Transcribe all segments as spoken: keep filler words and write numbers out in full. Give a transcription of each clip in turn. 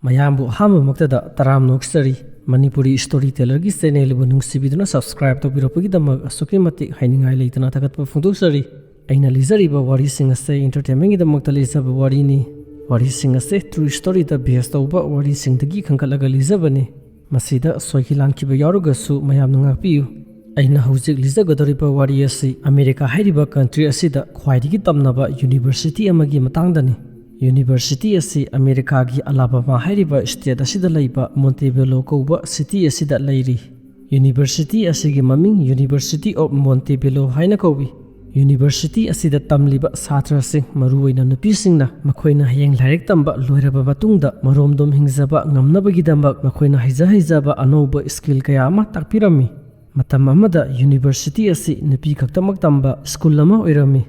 ꯃꯌꯥꯝꯕꯨ ꯑꯍꯥꯟꯕꯃꯛꯇꯗ ꯇꯔꯥꯝꯅ ꯑꯣꯛꯆꯔꯤ꯫ Manipuri story ꯇꯦꯂꯔꯒꯤ ꯆꯦꯅꯦꯜꯕꯨ ꯅꯨꯡꯁꯤꯕꯤꯗꯨꯅ subscribe ꯇꯧꯕꯤꯔꯛꯄꯒꯤꯗꯃꯛ ꯑꯁꯨꯛꯀꯤ ꯃꯇꯤꯛ ꯍꯥꯏꯅꯤꯡꯉꯥꯏ ꯂꯩꯇꯅ ꯊꯥꯒꯠꯄ ꯐꯣꯡꯗꯣꯛꯆꯔꯤ꯫ ꯑꯩꯅ ꯂꯤꯖꯔꯤꯕ ꯋꯥꯔꯤꯁꯤꯡ ꯑꯁꯦ ꯑꯦꯟꯇꯔꯇꯦꯟꯃꯦꯟꯒꯤꯗꯃꯛꯇ ꯂꯤꯖꯕ ꯋꯥꯔꯤꯅꯤ꯫ ꯋꯥꯔꯤꯁꯤꯡ ꯑꯁꯦ ꯇ꯭ꯔꯨ ꯁ꯭ꯇꯣꯔꯤꯗ ꯕꯦꯁ ꯇꯧꯕ ꯋꯥꯔꯤꯁꯤꯡꯗꯒꯤ ꯈꯟꯒꯠꯂꯒ ꯂꯤꯖꯕꯅꯤ꯫ ꯃꯁꯤꯗ ꯁꯣꯏꯈꯤ ꯂꯥꯟꯈꯤꯕ ꯌꯥꯎꯔꯒꯁꯨ ꯃꯌꯥꯝꯅ ꯉꯥꯛꯄꯤꯌꯨ꯫ ꯑꯩꯅ ꯍꯧꯖꯤꯛ ꯂꯤꯖꯒꯗꯧꯔꯤꯕ ꯋꯥꯔꯤ ꯑꯁꯤ ꯑꯃꯦꯔꯤꯀꯥ ꯍꯥꯏꯔꯤꯕ ꯀꯟꯇ꯭ꯔꯤ ꯑꯁꯤꯗ ꯈ꯭ꯋꯥꯏꯗꯒꯤ ꯇꯝꯅꯕ ꯌꯨꯅꯤꯚꯔꯁꯤꯇꯤ ꯑꯃꯒꯤ ꯃꯇꯥꯡꯗꯅꯤ꯫ ꯌꯨꯅꯤꯚꯔꯁꯤꯇꯤ ꯑꯁꯤ ꯑꯃꯦꯔꯤꯀꯥꯒꯤ ꯑꯂꯥꯕꯥꯃꯥ ꯍꯥꯏꯔꯤꯕ ꯁ꯭ꯇꯦꯠ ꯑꯁꯤꯗ ꯂꯩꯕ ꯃꯣꯟꯇꯦꯕꯦꯂꯣ ꯀꯧꯕ ꯁꯤꯇꯤ ꯑꯁꯤꯗ ꯂꯩꯔꯤ꯫ ꯌꯨꯅꯤꯚꯔꯁꯤꯇꯤ ꯑꯁꯤꯒꯤ ꯃꯃꯤꯡ University of Montebello ꯍꯥꯏꯅ ꯀꯧꯏ꯫ ꯌꯨꯅꯤꯚꯔꯁꯤꯇꯤ ꯑꯁꯤꯗ ꯇꯝꯂꯤꯕ ꯁꯥꯇ꯭ꯔꯁꯤꯡ, ꯃꯔꯨꯑꯣꯏꯅ ꯅꯨꯄꯤꯁꯤꯡꯅ, ꯃꯈꯣꯏꯅ ꯍꯌꯦꯡ ꯂꯥꯏꯔꯤꯛ ꯇꯝꯕ ꯂꯣꯏꯔꯕ ꯃꯇꯨꯡꯗ ꯃꯔꯣꯝꯗꯣꯝ ꯍꯤꯡꯖꯕ ꯉꯝꯅꯕꯒꯤꯗꯃꯛ ꯃꯈꯣꯏꯅ ꯍꯩꯖ ꯍꯩꯖꯕ ꯑꯅꯧꯕ ꯁ꯭ꯀꯤꯜ ꯀꯌꯥ ꯑꯃ ꯇꯥꯛꯄꯤꯔꯝꯃꯤ꯫ ꯃꯇꯝ ꯑꯃꯗ ꯌꯨꯅꯤꯚꯔꯁꯤꯇꯤ ꯑꯁꯤ ꯅꯨꯄꯤ ꯈꯛꯇꯃꯛ ꯇꯝꯕ ꯁ꯭ꯀꯨꯜ ꯑꯃ ꯑꯣꯏꯔꯝꯃꯤ꯫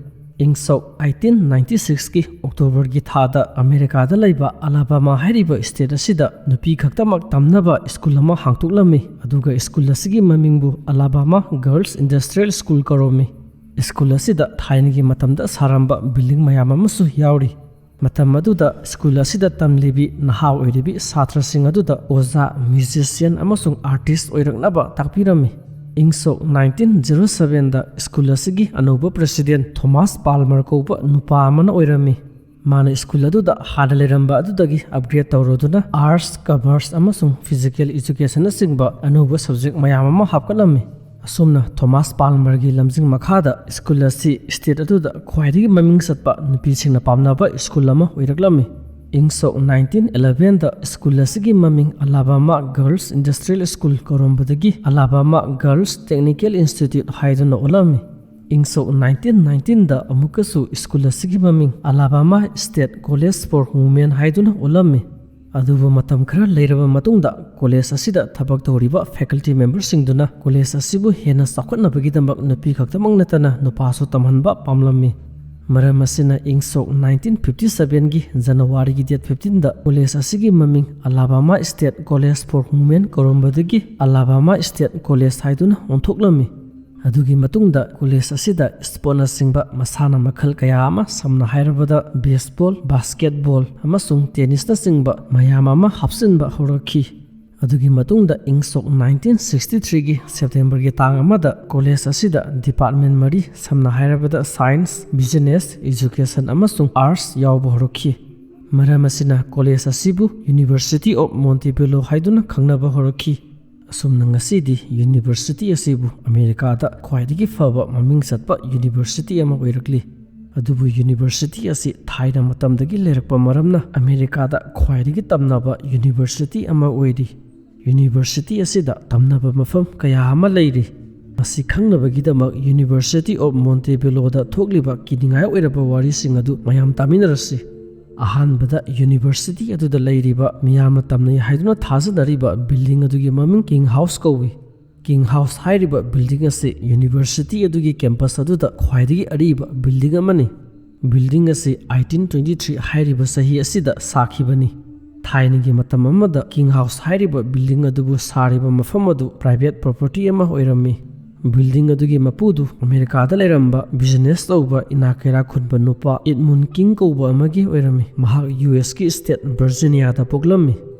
ꯏꯪ ꯁꯣꯛ eighteen ninety sixꯀꯤ ꯑꯣꯛꯇꯣꯕꯔꯒꯤ ꯊꯥꯗ ꯑꯃꯦꯔꯤꯀꯥꯗ ꯂꯩꯕ ꯑꯂꯥꯕꯥꯃꯥ ꯍꯥꯏꯔꯤꯕ ꯁ꯭ꯇꯦꯠ ꯑꯁꯤꯗ ꯅꯨꯄꯤ ꯈꯛꯇꯃꯛ ꯇꯝꯅꯕ ꯁ꯭ꯀꯨꯜ ꯑꯃ ꯍꯥꯡꯗꯣꯛꯂꯝꯃꯤ, ꯑꯗꯨꯒ ꯁ꯭ꯀꯨꯜ ꯑꯁꯤꯒꯤ ꯃꯃꯤꯡꯕꯨ ꯑꯂꯥꯕꯥꯃꯥ ꯒꯔꯜꯁ ꯏꯟꯗꯁꯇ꯭ꯔꯤꯌꯦꯜ ꯁ꯭ꯀꯨꯜ ꯀꯧꯔꯝꯃꯤ꯫ ꯁ꯭ꯀꯨꯜ ꯑꯁꯤꯗ ꯊꯥꯏꯅꯒꯤ ꯃꯇꯝꯗ ꯁꯥꯔꯝꯕ ꯕꯤꯜꯗꯤꯡ ꯃꯌꯥꯝ ꯑꯃꯁꯨ ꯌꯥꯎꯔꯤ꯫ ꯃꯇꯝ ꯑꯗꯨꯗ ꯁ꯭ꯀꯨꯜ ꯑꯁꯤꯗ ꯇꯝꯂꯤꯕꯤ ꯅꯍꯥ ꯑꯣꯏꯔꯤꯕꯤ ꯁꯥꯇ꯭ꯔꯁꯤꯡ ꯑꯗꯨꯗ ꯑꯣꯖꯥ, ꯃ꯭ꯌꯨꯖꯤꯁꯤꯌꯥꯟ ꯑꯃꯁꯨꯡ ꯑꯥꯔꯇꯤꯁ ꯑꯣꯏꯔꯛꯅꯕ ꯇꯥꯛꯄꯤꯔꯝꯃꯤ꯫ ꯏꯪ ꯁꯣꯛ nineteen zero sevenꯗ ꯁ꯭ꯀꯨꯜ ꯑꯁꯤꯒꯤ ꯑꯅꯧꯕ ꯄ꯭ꯔꯦꯁꯤꯗꯦꯟ ꯊꯣꯃꯥꯁ ꯄꯥꯜꯃꯔ ꯀꯧꯕ ꯅꯨꯄꯥ ꯑꯃꯅ ꯑꯣꯏꯔꯝꯃꯤ꯫ ꯃꯥꯅ ꯁ꯭ꯀꯨꯜ ꯑꯗꯨꯗ ꯍꯥꯟꯅ ꯂꯩꯔꯝꯕ ꯑꯗꯨꯗꯒꯤ ꯑꯞꯒ꯭ꯔꯦꯗ ꯇꯧꯔꯗꯨꯅ ꯑꯥꯔꯠꯁ, ꯀꯃꯔꯁ ꯑꯃꯁꯨꯡ ꯐꯤꯖꯤꯀꯦꯜ ꯏꯖꯨꯀꯦꯁꯟꯅꯆꯤꯡꯕ ꯑꯅꯧꯕ ꯁꯕꯖꯦꯛ ꯃꯌꯥꯝ ꯑꯃ ꯍꯥꯞꯀꯠꯂꯝꯃꯤ꯫ ꯑꯁꯨꯝꯅ ꯊꯣꯃꯥꯁ ꯄꯥꯜꯃꯔꯒꯤ ꯂꯝꯖꯤꯡ ꯃꯈꯥꯗ ꯁ꯭ꯀꯨꯜ ꯑꯁꯤ ꯁ꯭ꯇꯦꯠ ꯑꯗꯨꯗ ꯈ꯭ꯋꯥꯏꯗꯒꯤ ꯃꯃꯤꯡ ꯆꯠꯄ, ꯅꯨꯄꯤꯁꯤꯡꯅ ꯄꯥꯝꯅꯕ ꯁ꯭ꯀꯨꯜ ꯑꯃ ꯑꯣꯏꯔꯛꯂꯝꯃꯤ꯫ ꯏꯪ ꯁꯣꯛ nineteen elevenꯗ ꯁ꯭ꯀꯨꯜ ꯑꯁꯤꯒꯤ ꯃꯃꯤꯡ ꯑꯂꯥꯕꯥꯃꯥ ꯒꯔꯜꯁ ꯏꯟꯗꯁꯇ꯭ꯔꯤꯌꯦꯜ ꯁ꯭ꯀꯨꯜ ꯀꯧꯔꯝꯕꯗꯒꯤ ꯑꯂꯥꯕꯥꯃꯥ ꯒꯔꯜꯁ ꯇꯦꯛꯅꯤꯀꯦꯜ ꯏꯟꯁꯇꯤꯇ꯭ꯌꯨꯠ ꯍꯥꯏꯗꯨꯅ ꯑꯣꯜꯂꯝꯃꯤ꯫ ꯏꯪ ꯁꯣꯛ nineteen nineteenꯗ ꯑꯃꯨꯛꯀꯁꯨ ꯁ꯭ꯀꯨꯜ ꯑꯁꯤꯒꯤ ꯃꯃꯤꯡ Alabama state college for women ꯍꯥꯏꯗꯨꯅ ꯑꯣꯜꯂꯝꯃꯤ꯫ ꯑꯗꯨꯕꯨ ꯃꯇꯝ ꯈꯔ ꯂꯩꯔꯕ ꯃꯇꯨꯡꯗ ꯀꯣꯂꯦꯖ ꯑꯁꯤꯗ ꯊꯕꯛ ꯇꯧꯔꯤꯕ ꯐꯦꯀꯜꯇꯤ ꯃꯦꯝꯕꯔꯁꯤꯡꯗꯨꯅ ꯀꯣꯂꯦꯖ ꯑꯁꯤꯕꯨ ꯍꯦꯟꯅ ꯆꯥꯎꯈꯠꯅꯕꯒꯤꯗꯃꯛ ꯅꯨꯄꯤ ꯈꯛꯇꯃꯛ ꯅꯠꯇꯅ ꯅꯨꯄꯥꯁꯨ ꯇꯝꯍꯟꯕ ꯄꯥꯝꯂꯝꯃꯤ꯫ ꯃꯔꯝ ꯑꯁꯤꯅ ꯏꯪ ꯁꯣꯛ nineteen fifty sevenꯒꯤ ꯖꯅꯋꯥꯔꯤꯒꯤ ꯗꯦꯠ fifteenꯗ ꯀꯣꯂꯦꯖ ꯑꯁꯤꯒꯤ ꯃꯃꯤꯡ Alabama state college for women ꯀꯧꯔꯝꯕꯗꯒꯤ ꯑꯂꯥꯕꯥꯃꯥ ꯁ꯭ꯇꯦꯠ ꯀꯣꯂꯦꯖ ꯍꯥꯏꯗꯨꯅ ꯑꯣꯟꯊꯣꯛꯂꯝꯃꯤ꯫ ꯑꯗꯨꯒꯤ ꯃꯇꯨꯡꯗ ꯀꯣꯂꯦꯖ ꯑꯁꯤꯗ ꯁ꯭ꯄꯣꯔꯠꯅꯆꯤꯡꯕ ꯃꯁꯥꯟꯅ ꯃꯈꯜ ꯀꯌꯥ ꯑꯃ, ꯁꯝꯅ ꯍꯥꯏꯔꯕꯗ ꯕꯦꯁꯕꯣꯜ, ꯕꯥꯁꯀꯦꯠꯕꯣꯜ ꯑꯃꯁꯨꯡ ꯇꯦꯅꯤꯁꯅꯆꯤꯡꯕ ꯃꯌꯥꯝ ꯑꯃ ꯍꯥꯞꯆꯤꯟꯕ ꯍꯧꯔꯛꯈꯤ꯫ ꯑꯗꯨꯒꯤ ꯃꯇꯨꯡꯗ ꯏꯪ ꯁꯣꯛ ꯅꯥꯏꯟꯇꯤꯟ ꯁꯤꯛꯁꯇꯤ ꯊ꯭ꯔꯤꯒꯤ ꯁꯦꯞꯇꯦꯝꯕꯔꯒꯤ ꯇꯥꯡ ꯑꯃꯗ ꯀꯣꯂꯦꯖ ꯑꯁꯤꯗ ꯗꯤꯄꯥꯔꯠꯃꯦꯟ ꯃꯔꯤ, ꯁꯝꯅ ꯍꯥꯏꯔꯕꯗ ꯁꯥꯏꯟꯁ, ꯕꯤꯖꯤꯅꯦꯁ, ꯏꯖꯨꯀꯦꯁꯟ ꯑꯃꯁꯨꯡ ꯑꯥꯔꯠꯁ ꯌꯥꯎꯕ ꯍꯧꯔꯛꯈꯤ꯫ ꯃꯔꯝ ꯑꯁꯤꯅ ꯀꯣꯂꯦꯖ ꯑꯁꯤꯕꯨ University of Montebello ꯍꯥꯏꯗꯨꯅ ꯈꯪꯅꯕ ꯍꯧꯔꯛꯈꯤ꯫ ꯑꯁꯨꯝꯅ ꯉꯁꯤꯗꯤ ꯌꯨꯅꯤꯚꯔꯁꯤꯇꯤ ꯑꯁꯤꯕꯨ ꯑꯃꯦꯔꯤꯀꯥꯗ ꯈ꯭ꯋꯥꯏꯗꯒꯤ ꯐꯕ ꯃꯃꯤꯡ ꯆꯠꯄ ꯌꯨꯅꯤꯚꯔꯁꯤꯇꯤ ꯑꯃ ꯑꯣꯏꯔꯛꯂꯤ꯫ ꯑꯗꯨꯕꯨ ꯌꯨꯅꯤꯚꯔꯁꯤꯇꯤ ꯑꯁꯤ ꯊꯥꯏꯅ ꯃꯇꯝꯗꯒꯤ ꯂꯩꯔꯛꯄ ꯃꯔꯝꯅ ꯑꯃꯦꯔꯤꯀꯥꯗ ꯈ꯭ꯋꯥꯏꯗꯒꯤ ꯇꯝꯅꯕ ꯌꯨꯅꯤꯚꯔꯁꯤꯇꯤ ꯑꯃ ꯑꯣꯏꯔꯤ꯫ ꯌꯨꯅꯤꯚꯔꯁꯤꯇꯤ ꯑꯁꯤꯗ ꯇꯝꯅꯕ ꯃꯐꯝ ꯀꯌꯥ ꯑꯃ ꯂꯩꯔꯤ꯫ ꯃꯁꯤ ꯈꯪꯅꯕꯒꯤꯗꯃꯛ University of Montebelloꯗ ꯊꯣꯛꯂꯤꯕ ꯀꯤꯅꯤꯡꯉꯥꯏ ꯑꯣꯏꯔꯕ ꯋꯥꯔꯤꯁꯤꯡ ꯑꯗꯨ ꯃꯌꯥꯝ ꯇꯥꯃꯤꯟꯅꯔꯁꯤ꯫ ꯑꯍꯥꯟꯕꯗ ꯌꯨꯅꯤꯚꯔꯁꯤꯇꯤ ꯑꯗꯨꯗ ꯂꯩꯔꯤꯕ ꯃꯤꯌꯥꯝꯅ ꯇꯝꯅꯩ ꯍꯥꯏꯗꯨꯅ ꯊꯥꯖꯅꯔꯤꯕ ꯕꯤꯜꯗꯤꯡ ꯑꯗꯨꯒꯤ ꯃꯃꯤꯡ ꯀꯤꯡ ꯍꯥꯎꯁ ꯀꯧꯏ꯫ ꯀꯤꯡ ꯍꯥꯎꯁ ꯍꯥꯏꯔꯤꯕ ꯕꯤꯜꯗꯤꯡ ꯑꯁꯤ ꯌꯨꯅꯤꯚꯔꯁꯤꯇꯤ ꯑꯗꯨꯒꯤ ꯀꯦꯝꯄꯁ ꯑꯗꯨꯗ ꯈ꯭ꯋꯥꯏꯗꯒꯤ ꯑꯔꯤꯕ ꯕꯤꯜꯗꯤꯡ ꯑꯃꯅꯤ꯫ ꯕꯤꯜꯗꯤꯡ ꯑꯁꯤ ꯑꯩꯇꯤꯟ ꯇ꯭ꯋꯦꯟꯇꯤ ꯊ꯭ꯔꯤ ꯍꯥꯏꯔꯤꯕ ꯆꯍꯤ ꯑꯁꯤꯗ ꯁꯥꯈꯤꯕꯅꯤ꯫ ꯊꯥꯏꯅꯒꯤ ꯃꯇꯝ ꯑꯃꯗ ꯀꯤꯡ ꯍꯥꯎꯁ ꯍꯥꯏꯔꯤꯕ ꯕꯤꯜꯗꯤꯡ ꯑꯗꯨꯕꯨ ꯁꯥꯔꯤꯕ ꯃꯐꯝ ꯑꯗꯨ ꯄ꯭ꯔꯥꯏꯚꯦꯠ ꯄ꯭ꯔꯣꯄꯔꯇꯤ ꯑꯃ ꯑꯣꯏꯔꯝꯃꯤ꯫ ꯕꯤꯜꯗꯤꯡ ꯑꯗꯨꯒꯤ ꯃꯄꯨꯗꯨ ꯑꯃꯦꯔꯤꯀꯥꯗ ꯂꯩꯔꯝꯕ ꯕꯤꯖꯤꯅꯦꯁ ꯇꯧꯕ ꯏꯅꯥꯛ ꯀꯩꯔꯥꯛ ꯈꯨꯟꯕ ꯅꯨꯄꯥ ꯏꯗꯃꯨꯟ ꯀꯤꯡ ꯀꯧꯕ ꯑꯃꯒꯤ ꯑꯣꯏꯔꯝꯃꯤ꯫ ꯃꯍꯥꯛ ꯌꯨ ꯑꯦꯁꯀꯤ ꯁ꯭ꯇꯦꯠ ꯚꯔꯖꯤꯅꯤꯌꯥꯗ ꯄꯣꯛꯂꯝꯃꯤ꯫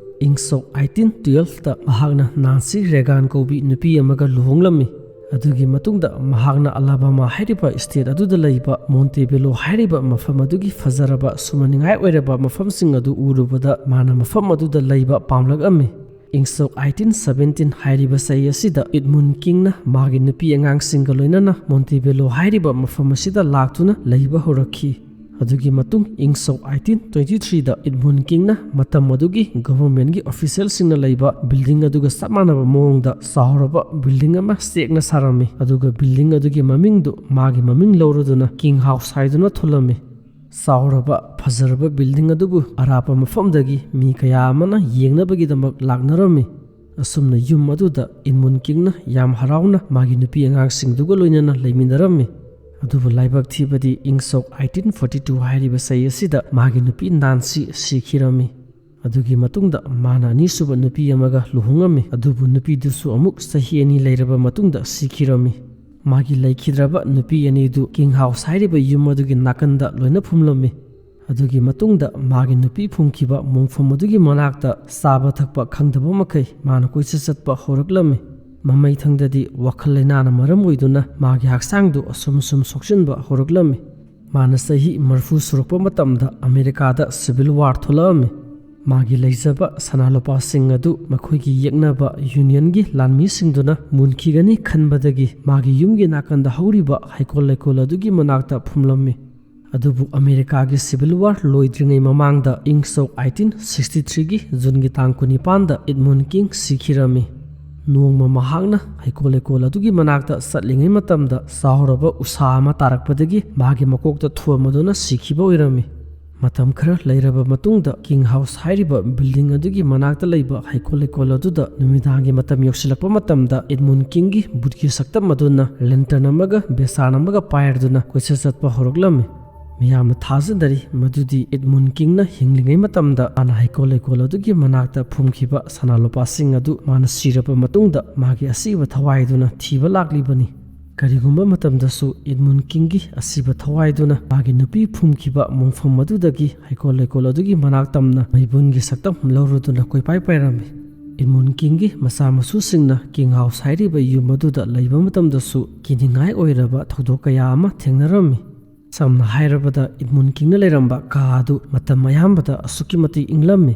ꯏꯪ ꯁꯣꯛ ꯑꯩꯇꯤꯟ ꯇꯨꯌꯦꯜꯐꯇ ꯃꯍꯥꯛꯅ ꯅꯥꯟꯁꯤ ꯔꯦꯒꯥꯟ ꯀꯧꯕꯤ ꯅꯨꯄꯤ ꯑꯃꯒ ꯂꯨꯍꯣꯡꯂꯝꯃꯤ꯫ ꯑꯗꯨꯒꯤ ꯃꯇꯨꯡꯗ ꯃꯍꯥꯛꯅ ꯑꯂꯥꯕꯥꯃꯥ ꯍꯥꯏꯔꯤꯕ ꯁ꯭ꯇꯦꯠ ꯑꯗꯨꯗ ꯂꯩꯕ ꯃꯣꯟꯇꯦꯕꯦꯂꯣ ꯍꯥꯏꯔꯤꯕ ꯃꯐꯝ ꯑꯗꯨꯒꯤ ꯐꯖꯔꯕ ꯁꯨꯝꯍꯠꯅꯤꯡꯉꯥꯏ ꯑꯣꯏꯔꯕ ꯃꯐꯝꯁꯤꯡ ꯑꯗꯨ ꯎꯔꯨꯕꯗ ꯃꯥꯅ ꯃꯐꯝ ꯑꯗꯨꯗ ꯂꯩꯕ ꯄꯥꯝꯂꯛꯑꯝꯃꯤ꯫ ꯏꯪ ꯁꯣꯛ ꯑꯩꯇꯤꯟ ꯁꯕꯦꯟꯇꯤꯟ ꯍꯥꯏꯔꯤꯕ ꯆꯍꯤ ꯑꯁꯤꯗ ꯏꯗꯃꯨꯟ ꯀꯤꯡꯅ ꯃꯥꯒꯤ ꯅꯨꯄꯤ ꯑꯉꯥꯡꯁꯤꯡꯒ ꯂꯣꯏꯅꯅ ꯃꯣꯟꯇꯦꯕꯦꯂꯣ ꯍꯥꯏꯔꯤꯕ ꯃꯐꯝ ꯑꯁꯤꯗ ꯂꯥꯛꯇꯨꯅ ꯂꯩꯕ ꯍꯧꯔꯛꯈꯤ꯫ ꯑꯗꯨꯒꯤ ꯃꯇꯨꯡ ꯏꯪ ꯁꯣꯛ ꯑꯩꯇꯤꯟ ꯇ꯭ꯋꯦꯟꯇꯤ ꯊ꯭ꯔꯤꯗ ꯏꯗꯃꯨꯟ ꯀꯤꯡꯅ ꯃꯇꯝ ꯑꯗꯨꯒꯤ ꯒꯚꯔꯟꯃꯦꯟꯒꯤ ꯑꯣꯐꯤꯁꯤꯌꯦꯜꯁꯤꯡꯅ ꯂꯩꯕ ꯕꯤꯜꯗꯤꯡ ꯑꯗꯨꯒ ꯆꯞ ꯃꯥꯟꯅꯕ ꯃꯑꯣꯡꯗ ꯆꯥꯎꯔꯕ ꯕꯤꯜꯗꯤꯡ ꯑꯃ ꯆꯦꯛꯅ ꯁꯥꯔꯝꯃꯤ꯫ ꯑꯗꯨꯒ ꯕꯤꯜꯗꯤꯡ ꯑꯗꯨꯒꯤ ꯃꯃꯤꯡꯗꯨ ꯃꯥꯒꯤ ꯃꯃꯤꯡ ꯂꯧꯔꯗꯨꯅ ꯀꯤꯡ ꯍꯥꯎꯁ ꯍꯥꯏꯗꯨꯅ ꯊꯣꯜꯂꯝꯃꯤ꯫ ꯆꯥꯎꯔꯕ ꯐꯖꯔꯕ ꯕꯤꯜꯗꯤꯡ ꯑꯗꯨꯕꯨ ꯑꯔꯥꯞꯄ ꯃꯐꯝꯗꯒꯤ ꯃꯤ ꯀꯌꯥ ꯑꯃꯅ ꯌꯦꯡꯅꯕꯒꯤꯗꯃꯛ ꯂꯥꯛꯅꯔꯝꯃꯤ꯫ ꯑꯁꯨꯝꯅ ꯌꯨꯝ ꯑꯗꯨꯗ ꯏꯗꯃꯨꯟ ꯀꯤꯡꯅ ꯌꯥꯝ ꯍꯔꯥꯎꯅ ꯃꯥꯒꯤ ꯅꯨꯄꯤ ꯑꯉꯥꯡꯁꯤꯡꯗꯨꯒ ꯂꯣꯏꯅꯅ ꯂꯩꯃꯤꯟꯅꯔꯝꯃꯤ꯫ ꯑꯗꯨꯕꯨ ꯂꯥꯏꯕꯛ ꯊꯤꯕꯗꯤ ꯏꯪ ꯁꯣꯛ ꯑꯩꯇꯤꯟ ꯐꯣꯔꯇꯤ ꯇꯨ ꯍꯥꯏꯔꯤꯕ ꯆꯍꯤ ꯑꯁꯤꯗ ꯃꯥꯒꯤ ꯅꯨꯄꯤ ꯅꯥꯟꯁꯤ ꯁꯤꯈꯤꯔꯝꯃꯤ꯫ ꯑꯗꯨꯒꯤ ꯃꯇꯨꯡꯗ ꯃꯥꯅ ꯑꯅꯤꯁꯨꯕ ꯅꯨꯄꯤ ꯑꯃꯒ ꯂꯨꯍꯣꯡꯉꯝꯃꯤ꯫ ꯑꯗꯨꯕꯨ ꯅꯨꯄꯤꯗꯨꯁꯨ ꯑꯃꯨꯛ ꯆꯍꯤ ꯑꯅꯤ ꯂꯩꯔꯕ ꯃꯇꯨꯡꯗ ꯁꯤꯈꯤꯔꯝꯃꯤ꯫ ꯃꯥꯒꯤ ꯂꯩꯈꯤꯗ꯭ꯔꯕ ꯅꯨꯄꯤ ꯑꯅꯤꯗꯨ ꯀꯤꯡ ꯍꯥꯎꯁ ꯍꯥꯏꯔꯤꯕ ꯌꯨꯝ ꯑꯗꯨꯒꯤ ꯅꯥꯀꯟꯗ ꯂꯣꯏꯅ ꯐꯨꯝꯂꯝꯃꯤ꯫ ꯑꯗꯨꯒꯤ ꯃꯇꯨꯡꯗ ꯃꯥꯒꯤ ꯅꯨꯄꯤ ꯐꯨꯝꯈꯤꯕ ꯃꯣꯡꯐꯝ ꯑꯗꯨꯒꯤ ꯃꯅꯥꯛꯇ ꯆꯥꯕ ꯊꯛꯄ ꯈꯪꯗꯕ ꯃꯈꯩ ꯃꯥꯅ ꯀꯣꯏꯆꯠ ꯆꯠꯄ ꯍꯧꯔꯛꯂꯝꯃꯤ꯫ ꯃꯃꯩꯊꯪꯗꯗꯤ ꯋꯥꯈꯜ ꯂꯩꯅꯥꯅ ꯃꯔꯝ ꯑꯣꯏꯗꯨꯅ ꯃꯥꯒꯤ ꯍꯛꯆꯥꯡꯗꯨ ꯑꯁꯨꯝ ꯑꯁꯨꯝ ꯁꯣꯛꯆꯤꯟꯕ ꯍꯧꯔꯛꯂꯝꯃꯤ꯫ ꯃꯥꯅ ꯆꯍꯤ ꯃꯔꯤꯐꯨ ꯁꯨꯔꯛꯄ ꯃꯇꯝꯗ ꯑꯃꯦꯔꯤꯀꯥꯗ ꯁꯤꯚꯤꯜ ꯋꯥꯔ ꯊꯣꯛꯂꯛꯂꯝꯃꯤ꯫ ꯃꯥꯒꯤ ꯂꯩꯖꯕ ꯁꯅꯥ ꯂꯨꯄꯥꯁꯤꯡ ꯑꯗꯨ ꯃꯈꯣꯏꯒꯤ ꯌꯦꯛꯅꯕ ꯌꯨꯅꯤꯌꯟꯒꯤ ꯂꯥꯟꯃꯤꯁꯤꯡꯗꯨꯅ ꯃꯨꯟꯈꯤꯒꯅꯤ ꯈꯟꯕꯗꯒꯤ ꯃꯥꯒꯤ ꯌꯨꯝꯒꯤ ꯅꯥꯀꯟꯗ ꯍꯧꯔꯤꯕ ꯍꯩꯀꯣꯜ ꯂꯩꯀꯣꯜ ꯑꯗꯨꯒꯤ ꯃꯅꯥꯛꯇ ꯐꯨꯝꯂꯝꯃꯤ꯫ ꯑꯗꯨꯕꯨ ꯑꯃꯦꯔꯤꯀꯥꯒꯤ ꯁꯤꯚꯤꯜ ꯋꯥꯔ ꯂꯣꯏꯗ꯭ꯔꯤꯉꯩ ꯃꯃꯥꯡꯗ ꯏꯪ ꯁꯣꯛ ꯑꯩꯇꯤꯟ ꯁꯤꯛꯁꯇꯤ ꯊ꯭ꯔꯤꯒꯤ ꯖꯨꯟꯒꯤ ꯇꯥꯡ ꯀꯨꯟꯅꯤꯄꯥꯟꯗ ꯏꯗꯃꯨꯟ ꯀꯤꯡ ꯁꯤꯈꯤꯔꯝꯃꯤ꯫ ꯅꯣꯡꯃ ꯃꯍꯥꯛꯅ ꯍꯩꯀꯣꯜ ꯂꯩꯀꯣꯜ ꯑꯗꯨꯒꯤ ꯃꯅꯥꯛꯇ ꯆꯠꯂꯤꯉꯩ ꯃꯇꯝꯗ ꯆꯥꯎꯔꯕ ꯎꯁꯥ ꯑꯃ ꯇꯥꯔꯛꯄꯗꯒꯤ ꯃꯥꯒꯤ ꯃꯀꯣꯛꯇ ꯊꯣꯝꯃꯗꯨꯅ ꯁꯤꯈꯤꯕ ꯑꯣꯏꯔꯝꯃꯤ꯫ ꯃꯇꯝ ꯈꯔ ꯂꯩꯔꯕ ꯃꯇꯨꯡꯗ ꯀꯤꯡ ꯍꯥꯎꯁ ꯍꯥꯏꯔꯤꯕ ꯕꯤꯜꯗꯤꯡ ꯑꯗꯨꯒꯤ ꯃꯅꯥꯛꯇ ꯂꯩꯕ ꯍꯩꯀꯣꯜ ꯂꯩꯀꯣꯜ ꯑꯗꯨꯗ ꯅꯨꯃꯤꯗꯥꯡꯒꯤ ꯃꯇꯝ ꯌꯧꯁꯤꯜꯂꯛꯄ ꯃꯇꯝꯗ ꯏꯗꯃꯨꯟ ꯀꯤꯡꯒꯤ ꯕꯨꯠꯀꯤ ꯁꯛꯇꯝ ꯑꯗꯨꯅ ꯂꯦꯟꯇꯔꯟ ꯑꯃꯒ ꯕꯦꯁꯥꯟ ꯑꯃꯒ ꯄꯥꯏꯔꯗꯨꯅ ꯀꯣꯏꯆꯠ ꯆꯠꯄ ꯍꯧꯔꯛꯂꯝꯃꯤ꯫ ꯃꯤꯌꯥꯝꯅ ꯊꯥꯖꯅꯔꯤ ꯃꯗꯨꯗꯤ ꯏꯗꯃꯨꯟ ꯀꯤꯡꯅ ꯍꯤꯡꯂꯤꯉꯩ ꯃꯇꯝꯗ ꯃꯥꯅ ꯍꯩꯀꯣꯜ ꯂꯩꯀꯣꯜ ꯑꯗꯨꯒꯤ ꯃꯅꯥꯛꯇ ꯐꯨꯝꯈꯤꯕ ꯁꯅꯥ ꯂꯨꯄꯥꯁꯤꯡ ꯑꯗꯨ ꯃꯥꯅ ꯁꯤꯔꯕ ꯃꯇꯨꯡꯗ ꯃꯥꯒꯤ ꯑꯁꯤꯕ ꯊꯋꯥꯏꯗꯨꯅ ꯊꯤꯕ ꯂꯥꯛꯂꯤꯕꯅꯤ꯫ ꯀꯔꯤꯒꯨꯝꯕ ꯃꯇꯝꯗꯁꯨ ꯏꯗꯃꯨꯟ ꯀꯤꯡꯒꯤ ꯑꯁꯤꯕ ꯊꯋꯥꯏꯗꯨꯅ ꯃꯥꯒꯤ ꯅꯨꯄꯤ ꯐꯨꯝꯈꯤꯕ ꯃꯣꯡꯐꯝ ꯑꯗꯨꯗꯒꯤ ꯍꯩꯀꯣꯜ ꯂꯩꯀꯣꯜ ꯑꯗꯨꯒꯤ ꯃꯅꯥꯛ ꯇꯝꯅ ꯃꯩꯕꯨꯟꯒꯤ ꯁꯛꯇꯝ ꯂꯧꯔꯨꯗꯨꯅ ꯀꯣꯏꯄꯥꯏ ꯄꯥꯏꯔꯝꯃꯤ꯫ ꯏꯗꯃꯨꯟ ꯀꯤꯡꯒꯤ ꯃꯆꯥ ꯃꯁꯨꯁꯤꯡꯅ ꯀꯤꯡ ꯍꯥꯎꯁ ꯍꯥꯏꯔꯤꯕ ꯌꯨꯝ ꯑꯗꯨꯗ ꯂꯩꯕ ꯃꯇꯝꯗꯁꯨ ꯀꯤꯅꯤꯡꯉꯥꯏ ꯑꯣꯏꯔꯕ ꯊꯧꯗꯣꯛ ꯀꯌꯥ ꯑꯃ ꯊꯦꯡꯅꯔꯝꯃꯤ꯫ ꯁꯝꯅ ꯍꯥꯏꯔꯕꯗ ꯏꯗꯃꯨꯟ ꯀꯤꯡꯅ ꯂꯩꯔꯝꯕ ꯀꯥ ꯑꯗꯨ ꯃꯇꯝ ꯑꯌꯥꯝꯕꯗ ꯑꯁꯨꯛꯀꯤ ꯃꯇꯤꯛ ꯏꯪꯂꯝꯃꯤ꯫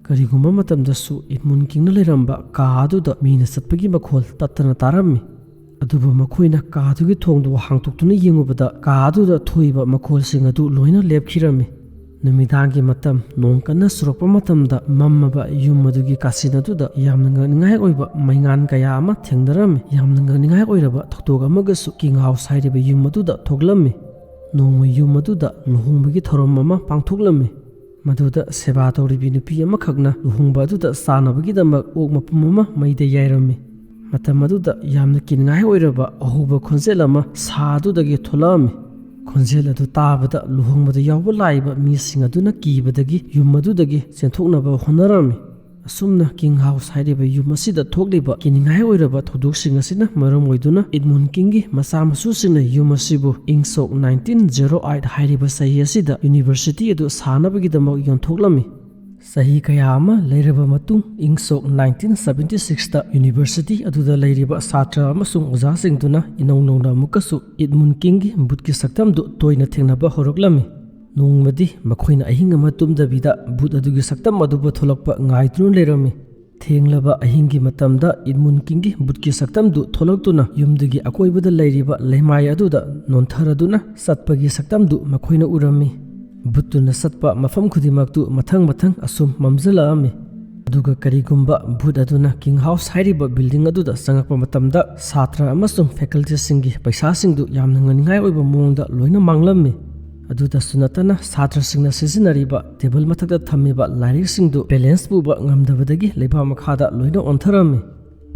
ꯀꯔꯤꯒꯨꯝꯕ ꯃꯇꯝꯗꯁꯨ ꯏꯗꯃꯨꯟ ꯀꯤꯡꯅ ꯂꯩꯔꯝꯕ ꯀꯥ ꯑꯗꯨꯗ ꯃꯤꯅ ꯆꯠꯄꯒꯤ ꯃꯈꯣꯜ ꯇꯠꯇꯅ ꯇꯥꯔꯝꯃꯤ꯫ ꯑꯗꯨꯕꯨ ꯃꯈꯣꯏꯅ ꯀꯥ ꯑꯗꯨꯒꯤ ꯊꯣꯡꯗꯨ ꯍꯥꯡꯗꯣꯛꯇꯨꯅ ꯌꯦꯡꯉꯨꯕꯗ ꯀꯥ ꯑꯗꯨꯗ ꯊꯣꯛꯏꯕ ꯃꯈꯣꯜꯁꯤꯡ ꯑꯗꯨ ꯂꯣꯏꯅ ꯂꯦꯞꯈꯤꯔꯝꯃꯤ꯫ ꯅꯨꯃꯤꯗꯥꯡꯒꯤ ꯃꯇꯝ ꯅꯣꯡ ꯀꯟꯅ ꯆꯨꯔꯛꯄ ꯃꯇꯝꯗ ꯃꯝꯃꯕ ꯌꯨꯝ ꯑꯗꯨꯒꯤ ꯀꯥꯆꯤꯟ ꯑꯗꯨꯗ ꯌꯥꯝꯅ ꯉꯛꯅꯤꯡꯉꯥꯏ ꯑꯣꯏꯕ ꯃꯩꯉꯥꯟ ꯀꯌꯥ ꯑꯃ ꯊꯦꯡꯅꯔꯝꯃꯤ꯫ ꯌꯥꯝꯅ ꯉꯛꯅꯤꯡꯉꯥꯏ ꯑꯣꯏꯔꯕ ꯊꯧꯗꯣꯛ ꯑꯃꯒꯁꯨ ꯀꯤꯡ ꯍꯥꯎꯁ ꯍꯥꯏꯔꯤꯕ ꯌꯨꯝ ꯑꯗꯨꯗ ꯊꯣꯛꯂꯝꯃꯤ꯫ ꯅꯣꯡꯃ ꯌꯨꯝ ꯑꯗꯨꯗ ꯂꯨꯍꯣꯡꯕꯒꯤ ꯊꯧꯔꯝ ꯑꯃ ꯄꯥꯡꯊꯣꯛꯂꯝꯃꯤ꯫ ꯃꯗꯨꯗ ꯁꯦꯕꯥ ꯇꯧꯔꯤꯕꯤ ꯅꯨꯄꯤ ꯑꯃꯈꯛꯅ ꯂꯨꯍꯣꯡꯕ ꯑꯗꯨꯗ ꯆꯥꯅꯕꯒꯤꯗꯃꯛ ꯑꯣꯛ ꯃꯄꯨꯝ ꯑꯃ ꯃꯩꯗ ꯌꯥꯏꯔꯝꯃꯤ꯫ ꯃꯇꯝ ꯑꯗꯨꯗ ꯌꯥꯝꯅ ꯀꯤꯅꯤꯡꯉꯥꯏ ꯑꯣꯏꯔꯕ ꯑꯍꯧꯕ ꯈꯣꯟꯖꯦꯜ ꯑꯃ ꯁꯥ ꯑꯗꯨꯗꯒꯤ ꯊꯣꯛꯂꯛꯑꯝꯃꯤ꯫ ꯈꯣꯟꯖꯦꯜ ꯑꯗꯨ ꯇꯥꯕꯗ ꯂꯨꯍꯣꯡꯕꯗ ꯌꯥꯎꯕ ꯂꯥꯛꯏꯕ ꯃꯤꯁꯤꯡ ꯑꯗꯨꯅ ꯀꯤꯕꯗꯒꯤ ꯌꯨꯝ ꯑꯗꯨꯗꯒꯤ ꯆꯦꯟꯊꯣꯛꯅꯕ ꯍꯣꯠꯅꯔꯝꯃꯤ꯫ ꯑꯁꯨꯝꯅ ꯀꯤꯡ ꯍꯥꯎꯁ ꯍꯥꯏꯔꯤꯕ ꯌꯨꯝ ꯑꯁꯤꯗ ꯊꯣꯛꯂꯤꯕ ꯀꯤꯅꯤꯡꯉꯥꯏ ꯑꯣꯏꯔꯕ ꯊꯧꯗꯣꯛꯁꯤꯡ ꯑꯁꯤꯅ ꯃꯔꯝ ꯑꯣꯏꯗꯨꯅ ꯏꯗꯃꯨꯟ ꯀꯤꯡꯒꯤ ꯃꯆꯥ ꯃꯁꯨꯁꯤꯡꯅ ꯌꯨꯝ ꯑꯁꯤꯕꯨ ꯏꯪ ꯁꯣꯛ nineteen zero eight ꯍꯥꯏꯔꯤꯕ ꯆꯍꯤ ꯑꯁꯤꯗ ꯌꯨꯅꯤꯚꯔꯁꯤꯇꯤ ꯑꯗꯨ ꯁꯥꯅꯕꯒꯤꯗꯃꯛ ꯌꯣꯟꯊꯣꯛꯂꯝꯃꯤ꯫ ꯆꯍꯤ ꯀꯌꯥ ꯑꯃ ꯂꯩꯔꯕ ꯃꯇꯨꯡ, ꯏꯪ ꯁꯣꯛ nineteen seventy sixꯇ ꯌꯨꯅꯤꯚꯔꯁꯤꯇꯤ ꯑꯗꯨꯗ ꯂꯩꯔꯤꯕ ꯁꯥꯇ꯭ꯔ ꯑꯃꯁꯨꯡ ꯑꯣꯖꯥꯁꯤꯡꯗꯨꯅ ꯏꯅꯧ ꯅꯧꯅ ꯑꯃꯨꯛꯀꯁꯨ ꯏꯗꯃꯨꯟ ꯀꯤꯡꯒꯤ ꯚꯨꯠꯀꯤ ꯁꯛꯇꯝꯗꯨ ꯇꯣꯏꯅ ꯊꯦꯡꯅꯕ ꯍꯧꯔꯛꯂꯝꯃꯤ꯫ ꯅꯣꯡꯃꯗꯤ ꯃꯈꯣꯏꯅ ꯑꯍꯤꯡ ꯑꯃ ꯇꯨꯝꯗꯕꯤꯗ ꯚꯨꯠ ꯑꯗꯨꯒꯤ ꯁꯛꯇꯝ ꯑꯗꯨꯕꯨ ꯊꯣꯛꯂꯛꯄ ꯉꯥꯏꯗꯨꯅ ꯂꯩꯔꯝꯃꯤ꯫ ꯊꯦꯡꯂꯕ ꯑꯍꯤꯡꯒꯤ ꯃꯇꯝꯗ ꯏꯗꯃꯨꯟ ꯀꯤꯡꯒꯤ ꯚꯨꯠꯀꯤ ꯁꯛꯇꯝꯗꯨ ꯊꯣꯛꯂꯛꯇꯨꯅ ꯌꯨꯝꯗꯨꯒꯤ ꯑꯀꯣꯏꯕꯗ ꯂꯩꯔꯤꯕ ꯂꯩꯃꯥꯏ ꯑꯗꯨꯗ ꯅꯣꯟꯊꯔꯗꯨꯅ ꯆꯠꯄꯒꯤ ꯁꯛꯇꯝꯗꯨ ꯃꯈꯣꯏꯅ ꯎꯔꯝꯃꯤ꯫ ꯚꯨꯠꯇꯨꯅ ꯆꯠꯄ ꯃꯐꯝ ꯈꯨꯗꯤꯡꯃꯛꯇꯨ ꯃꯊꯪ ꯃꯊꯪ ꯑꯁꯨꯝ ꯃꯝꯖꯜꯂꯛꯑꯝꯃꯤ꯫ ꯑꯗꯨꯒ ꯀꯔꯤꯒꯨꯝꯕ ꯚꯨꯠ ꯑꯗꯨꯅ ꯀꯤꯡ ꯍꯥꯎꯁ ꯍꯥꯏꯔꯤꯕ ꯕꯤꯜꯗꯤꯡ ꯑꯗꯨꯗ ꯆꯪꯉꯛꯄ ꯃꯇꯝꯗ, ꯁꯥꯇ꯭ꯔ ꯑꯃꯁꯨꯡ ꯐꯦꯀꯜꯇꯤꯁꯤꯡꯒꯤ ꯄꯩꯁꯥꯁꯤꯡꯗꯨ ꯌꯥꯝꯅ ꯉꯛꯅꯤꯡꯉꯥꯏ ꯑꯣꯏꯕ ꯃꯑꯣꯡꯗ ꯂꯣꯏꯅ ꯃꯥꯡꯂꯝꯃꯤ꯫ ꯑꯗꯨꯗꯁꯨ ꯅꯠꯇꯅ, ꯁꯥꯇ꯭ꯔꯁꯤꯡꯅ ꯁꯤꯖꯤꯟꯅꯔꯤꯕ ꯇꯦꯕꯜ ꯃꯊꯛꯇ ꯊꯝꯃꯤꯕ ꯂꯥꯏꯔꯤꯛꯁꯤꯡꯗꯨ ꯕꯦꯂꯦꯟꯁ ꯄꯨꯕ ꯉꯝꯗꯕꯗꯒꯤ ꯂꯩꯕꯥꯛ ꯃꯈꯥꯗ ꯂꯣꯏꯅ ꯑꯣꯟꯊꯔꯝꯃꯤ꯫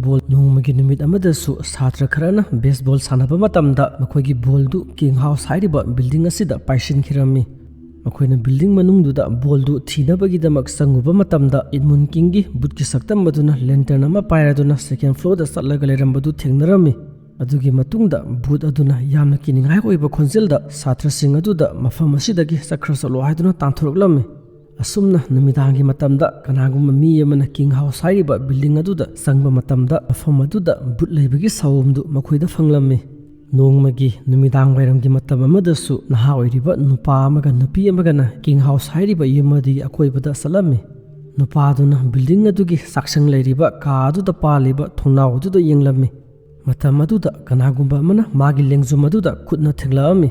ꯕꯣꯜ ꯅꯣꯡꯃꯒꯤ ꯅꯨꯃꯤꯠ ꯑꯃꯗꯁꯨ ꯁꯥꯇ꯭ꯔ ꯈꯔꯅ ꯕꯦꯁꯕꯣꯜ ꯁꯥꯟꯅꯕ ꯃꯇꯝꯗ ꯃꯈꯣꯏꯒꯤ ꯕꯣꯜꯗꯨ ꯀꯤꯡ ꯍꯥꯎꯁ ꯍꯥꯏꯔꯤꯕ ꯕꯤꯜꯗꯤꯡ ꯑꯁꯤꯗ ꯄꯥꯏꯁꯤꯟꯈꯤꯔꯝꯃꯤ꯫ ꯃꯈꯣꯏꯅ ꯕꯤꯜꯗꯤꯡ ꯃꯅꯨꯡꯗꯨꯗ ꯕꯣꯜꯗꯨ ꯊꯤꯅꯕꯒꯤꯗꯃꯛ ꯆꯪꯉꯨꯕ ꯃꯇꯝꯗ, ꯏꯗꯃꯨꯟ ꯀꯤꯡꯒꯤ ꯚꯨꯠꯀꯤ ꯁꯛꯇꯝ ꯑꯗꯨꯅ ꯂꯦꯟꯇꯔꯟ ꯑꯃ ꯄꯥꯏꯔꯗꯨꯅ ꯁꯦꯀꯦꯟ ꯐ꯭ꯂꯣꯔꯗ ꯆꯠꯂꯒ ꯂꯩꯔꯝꯕꯗꯨ ꯊꯦꯡꯅꯔꯝꯃꯤ꯫ ꯑꯗꯨꯒꯤ ꯃꯇꯨꯡꯗ ꯚꯨꯠ ꯑꯗꯨꯅ ꯌꯥꯝꯅ ꯀꯤꯅꯤꯡꯉꯥꯏ ꯑꯣꯏꯕ ꯈꯣꯟꯖꯦꯜꯗ ꯁꯥꯇ꯭ꯔꯁꯤꯡ ꯑꯗꯨꯗ ꯃꯐꯝ ꯑꯁꯤꯗꯒꯤ ꯆꯠꯈ꯭ꯔ ꯆꯠꯂꯣ ꯍꯥꯏꯗꯨꯅ ꯇꯥꯟꯊꯣꯔꯛꯂꯝꯃꯤ꯫ ꯑꯁꯨꯝꯅ ꯅꯨꯃꯤꯗꯥꯡꯒꯤ ꯃꯇꯝꯗ ꯀꯅꯥꯒꯨꯝꯕ ꯃꯤ ꯑꯃꯅ ꯀꯤꯡ ꯍꯥꯎꯁ ꯍꯥꯏꯔꯤꯕ ꯕꯤꯜꯗꯤꯡ ꯑꯗꯨꯗ ꯆꯪꯕ ꯃꯇꯝꯗ, ꯃꯐꯝ ꯑꯗꯨꯗ ꯚꯨꯠ ꯂꯩꯕꯒꯤ ꯁꯥꯑꯣꯝꯗꯨ ꯃꯈꯣꯏꯗ ꯐꯪꯂꯝꯃꯤ꯫ ꯅꯣꯡꯃꯒꯤ ꯅꯨꯃꯤꯗꯥꯡ ꯋꯥꯏꯔꯝꯒꯤ ꯃꯇꯝ ꯑꯃꯗꯁꯨ ꯅꯍꯥ ꯑꯣꯏꯔꯤꯕ ꯅꯨꯄꯥ ꯑꯃꯒ ꯅꯨꯄꯤ ꯑꯃꯒꯅ ꯀꯤꯡ ꯍꯥꯎꯁ ꯍꯥꯏꯔꯤꯕ ꯌꯨꯝ ꯑꯗꯨꯒꯤ ꯑꯀꯣꯏꯕꯗ ꯆꯠꯂꯝꯃꯤ꯫ ꯅꯨꯄꯥꯗꯨꯅ ꯕꯤꯜꯗꯤꯡ ꯑꯗꯨꯒꯤ ꯆꯥꯛꯁꯪ ꯂꯩꯔꯤꯕ ꯀꯥ ꯑꯗꯨꯗ ꯄꯥꯜꯂꯤꯕ ꯊꯣꯡꯅꯥꯎ ꯑꯗꯨꯗ ꯌꯦꯡꯂꯝꯃꯤ꯫ ꯃꯇꯝ ꯑꯗꯨꯗ ꯀꯅꯥꯒꯨꯝꯕ ꯑꯃꯅ ꯃꯥꯒꯤ ꯂꯦꯡꯖꯨꯝ ꯑꯗꯨꯗ ꯈꯨꯠꯅ ꯊꯦꯡꯂꯛꯑꯝꯃꯤ꯫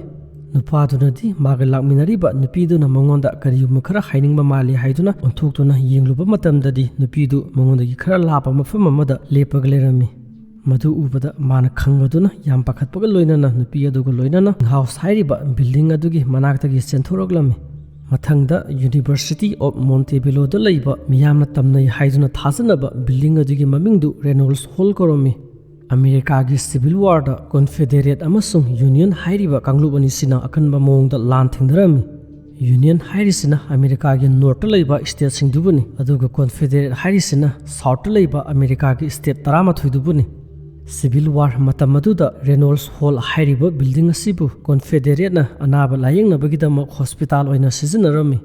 ꯅꯨꯄꯥꯗꯨꯅꯗꯤ ꯃꯥꯒ ꯂꯥꯛꯃꯤꯟꯅꯔꯤꯕ ꯅꯨꯄꯤꯗꯨꯅ ꯃꯉꯣꯟꯗ ꯀꯔꯤꯒꯨꯝꯕ ꯈꯔ ꯍꯥꯏꯅꯤꯡꯕ ꯃꯥꯜꯂꯤ ꯍꯥꯏꯗꯨꯅ ꯑꯣꯟꯊꯣꯛꯇꯨꯅ ꯌꯦꯡꯂꯨꯕ ꯃꯇꯝꯗꯗꯤ, ꯅꯨꯄꯤꯗꯨ ꯃꯉꯣꯟꯗꯒꯤ ꯈꯔ ꯂꯥꯞꯄ ꯃꯐꯝ ꯑꯃꯗ ꯂꯦꯞꯄꯒ ꯂꯩꯔꯝꯃꯤ꯫ ꯃꯗꯨ ꯎꯕꯗ ꯃꯥꯅ ꯈꯪꯂꯗꯨꯅ ꯌꯥꯝ ꯄꯥꯈꯠꯄꯒ ꯂꯣꯏꯅꯅ ꯅꯨꯄꯤ ꯑꯗꯨꯒ ꯂꯣꯏꯅꯅ ꯍꯥꯎꯁ ꯍꯥꯏꯔꯤꯕ ꯕꯤꯜꯗꯤꯡ ꯑꯗꯨꯒꯤ ꯃꯅꯥꯛꯇꯒꯤ ꯆꯦꯟꯊꯣꯔꯛꯂꯝꯃꯤ꯫ ꯃꯊꯪꯗ University of Montebelloꯗ ꯂꯩꯕ ꯃꯤꯌꯥꯝꯅ ꯇꯝꯅꯩ ꯍꯥꯏꯗꯨꯅ ꯊꯥꯖꯅꯕ ꯕꯤꯜꯗꯤꯡ ꯑꯗꯨꯒꯤ ꯃꯃꯤꯡꯗꯨ ꯔꯦꯅꯣꯜꯁ ꯍꯣꯜ ꯀꯧꯔꯝꯃꯤ꯫ ꯑꯃꯦꯔꯤꯀꯥꯒꯤ ꯁꯤꯚꯤꯜ ꯋꯥꯔꯗ ꯀꯣꯟꯐꯦꯗꯦꯔꯦꯠ ꯑꯃꯁꯨꯡ ꯌꯨꯅꯤꯌꯟ ꯍꯥꯏꯔꯤꯕ ꯀꯥꯡꯂꯨꯞ ꯑꯅꯤꯁꯤꯅ ꯑꯀꯟꯕ ꯃꯑꯣꯡꯗ ꯂꯥꯟ ꯊꯦꯡꯅꯔꯝꯃꯤ꯫ ꯌꯨꯅꯤꯌꯟ ꯍꯥꯏꯔꯤꯁꯤꯅ ꯑꯃꯦꯔꯤꯀꯥꯒꯤ ꯅꯣꯔꯠꯇ ꯂꯩꯕ ꯁ꯭ꯇꯦꯠꯁꯤꯡꯗꯨꯕꯨꯅꯤ, ꯑꯗꯨꯒ ꯀꯣꯟꯐꯦꯗꯔꯦꯠ ꯍꯥꯏꯔꯤꯁꯤꯅ ꯁꯥꯎꯠꯇ ꯂꯩꯕ ꯑꯃꯦꯔꯤꯀꯥꯒꯤ ꯁ꯭ꯇꯦꯠ ꯇꯔꯥꯃꯥꯊꯣꯏꯗꯨꯕꯨꯅꯤ꯫ ꯁꯤꯚꯤꯜ ꯋꯥꯔ ꯃꯇꯝ ꯑꯗꯨꯗ ꯔꯦꯅꯣꯜꯁ ꯍꯣꯜ ꯍꯥꯏꯔꯤꯕ ꯕꯤꯜꯗꯤꯡ ꯑꯁꯤꯕꯨ ꯀꯣꯟꯐꯦꯗꯔꯦꯠꯅ ꯑꯅꯥꯕ ꯂꯥꯌꯦꯡꯅꯕꯒꯤꯗꯃꯛ ꯍꯣꯁꯄꯤꯇꯥꯜ ꯑꯣꯏꯅ ꯁꯤꯖꯤꯟꯅꯔꯝꯃꯤ꯫